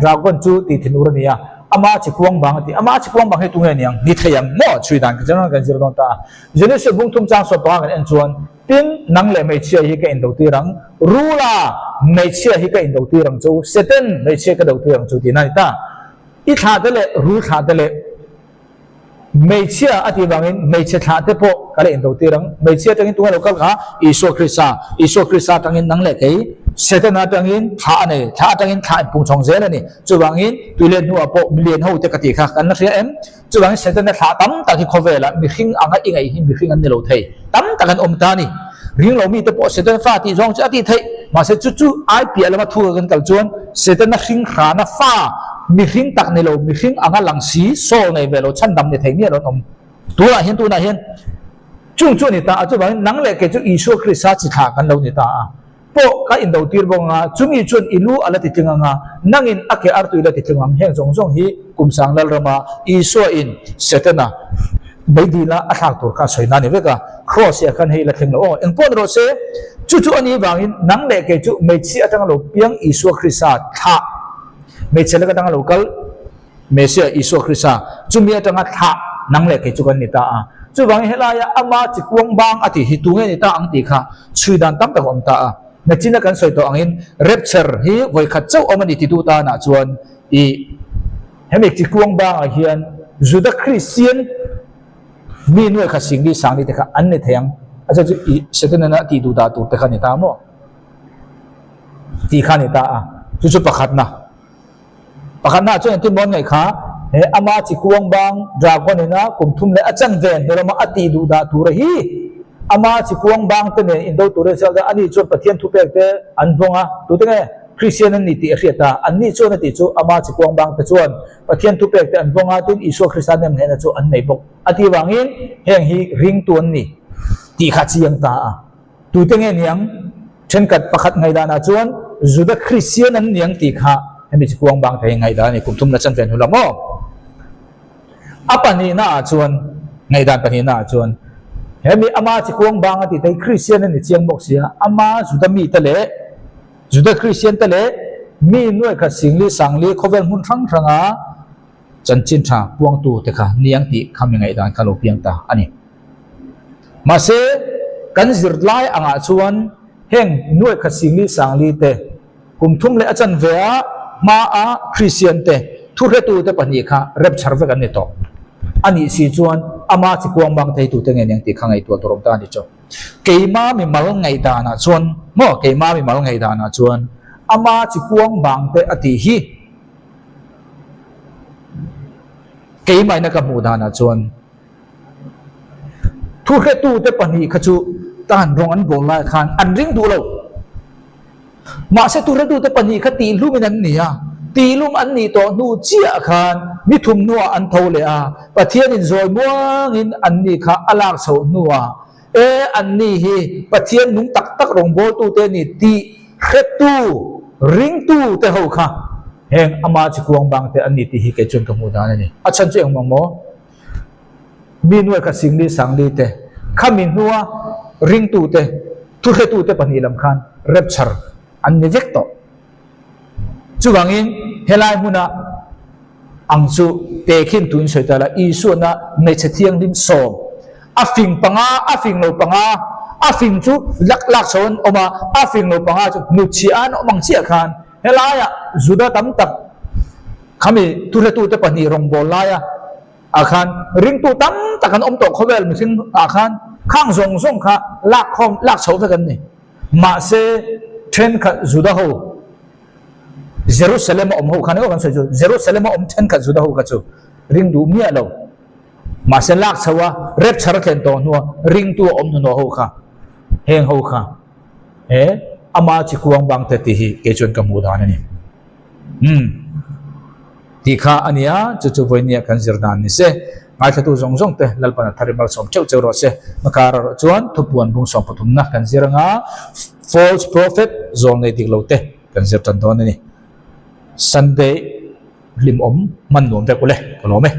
dragon chu tih thinur a ni a, ama chi kuang bang a tih, ama chi kuang bang hi tunge niang ni thei ang maw chhui dan ka general kan zir dawn ta a, Genesis bung thum chang sawt panga kan en chuan tin nang leh hmeichhia hi ka indo tir ang, Rula hmeichhia hi ka indo tir ang chu, Satan hmeichhia ka do tir ang chu tihna a ni ta. I thlah te leh rul thlah te leh hmeichhia a tih vangin hmeichhe thlah te pawh ka la indo tir ang. Hmeichhia atangin tunge lo kal kha? Isua Krista. Isua Krista atangin nang leh kei Setana atangin thlah a nei. Thlah atangin thlah in pung chhawng zel a ni. Chuvangin tuilet hnuah pawh milian ho te ka tih kha kan la hria em? Chuvangin Setana thlah tam tak hi khawvelah mihring anga i ngaih hi mihring an ni lo thei. Tam tak an awm ta a ni. Ring lo mite pawh Setana fa tih zawng chu a tih theih. Mahse chu chu ai piah lama thu kan kal chuan Setana hring hrana fa mihring tak ni lo, mihring anga lang si, soul nei ve lo, chhandam ni thei miah lo an awm. Tunah hian tunah hian chung chu a ni ta a, chuvangin nang leh kei chu Isua Krista chi thlah kan lo ni ta a. Pawh ka indo tir bawk anga, chumi chuan i lu a la ti tling anga, nangin a ke artui la ti tling ang. Heng zawng zawng hi kum sang Lalrama Isua in Setana beidila a thlak tur kha a sawi na a ni vek a, Kraws hi a khan hei la thleng lo aw. Engpawh ni rawh se, chu chu a nih vangin nang leh kei chu hmeichhia atanga lo piang Isua Krista thlah, hmeichhe lek atanga lo kal, Messiah Isua Krista chumi atanga thlah nang leh kei chu kan ni ta a. Chuvangin helaia ama chi kuang bang a tih hi tunge ni ta ang tih kha chhui dan tam tak a awm ta a. Nachina kan sawi tawh angin rapture hi vawi khat chauh awm a ni titu tanah chuan i hemi chi kuang bangah hian Juda Kristian mi nuai kha singli sangli te kha an ni thei ang. A chhan chu i Setana a tih duh dah tur te kha ni ta maw? Tih kha ni ta a. Chu chu pakhatna. Pakhatna chuan engtin maw an ngaih kha, he ama chi kuang bang dragon ina kum thum leh a chan ve hnu lama a tih duh dah tur a hi. Ama chi kuang bang te nen indo tur a ziak a, ani chuan Pathian thupek te an vawng a, tute nge Kristian an ni tih a hriat a, anni chuan a tih chu ama chi kuang bang te chuan Pathian thupek te an vawng a, tin Isua Krista nem hnehna chu an nei bawk a tih vangin heng hi ringtu an ni tih kha a chiang ta a. Tute nge niang? Thenkhat pakhat ngaihdanah chuan Juda Kristian an niang tih kha hemi chu kuang bang thei ngaihdan a ni. Kum thumna chan ven hu la maw? A pahnihna ah chuan, ngaihdan pahnihna ah chuan hemi ama chi kuang bang a tih te hi Kristian a ni chiang bawk sia, ama Juda mite leh Juda Kristian te leh mi nuai khat singli sangli khawvel hmun hrang hranga chanchin tha puangtu te kha niang tih kha mi ngaihdan kha lo piang ta a ni. Mahse, kan zirlai angah chuan heng nuai khat singli sangli te, kum thum leh a chanve a hmaa Kristian te, thuhretu te pahnih kha rapture vek an ni tawh. A nih si chuan ama chi kuang bang thei tute nge niang tih kha ngaihtuah tur awm ta a ni chu. Keima mimal ngaihdanah chuan maw, keima mimal ngaihdanah chuan ama chi kuang bang te a tih hi keimahina ka hmuh danah chuan, Thuhretute pahnih kha chu tan rawng an bawl lai khan an ring duh lo. Mahse thuhretute pahnih kha tihlumin an ni a, tihlum an nih tawh hnu chiah khan ni thum hnuah an tho leh a, Pathianin zawi muangin an ni kha a lak chhoh hnuah. E, anni hi Pathian nung tak tak rawngbawltute a ni tih hretu, ringtute ho kha heng ama chi kuang bangte an ni tih hi kei chuan ka hmuh dan a ni. A chhan chu engmah maw? Mi nuai kha Singli Sangli te, khami hnua ringtute, thuhretute pahnih lam khan rapture an ni vek tawh. Chuvangin helai hmuna ang chu tehkhin tuin sawi ta la, Isuana hmeichhe thianghlim sawm, a fing panga, a fing lo panga, a fing chu lak lak chho an awm a, a fing lo panga chu hnutchhiah an awm ang chiah khan helaiah Juda tam tak khami thuhretute pahnih rawngbâwl laia ah khan ringtu tam tak an awm tawh khawvel mihring ah khan khang zawng zawng kha lak khawm lak chho vek an ni. Mahse, thenkhat Juda ho, Jerusalem a awm ho khan emaw kan sawi chu, Jerusalem a awm thenkhat Juda ho kha chu ring duh miah lo. Mahse, lak chho a, rapture a thlen tawh hnua ringtu a awm hnuhnawh ho kha, heng ho kha he ama chi kuang bang te tih hi kei chuan ka hmuh dan a ni. Umm. Tih kha a nia, chu chu vawinia kan zir dan ni se. Ngaithlatu zawng zawng te Lalpan a thar i malsawm teuh cheu rawh se. Hmakar erawh chuan thupuan bung sawm pathumna kan zir anga false prophet zawl nei dik lo te kan zir tan dawn a ni. Sunday hlimawm hman nuam vek ule ka lawm e.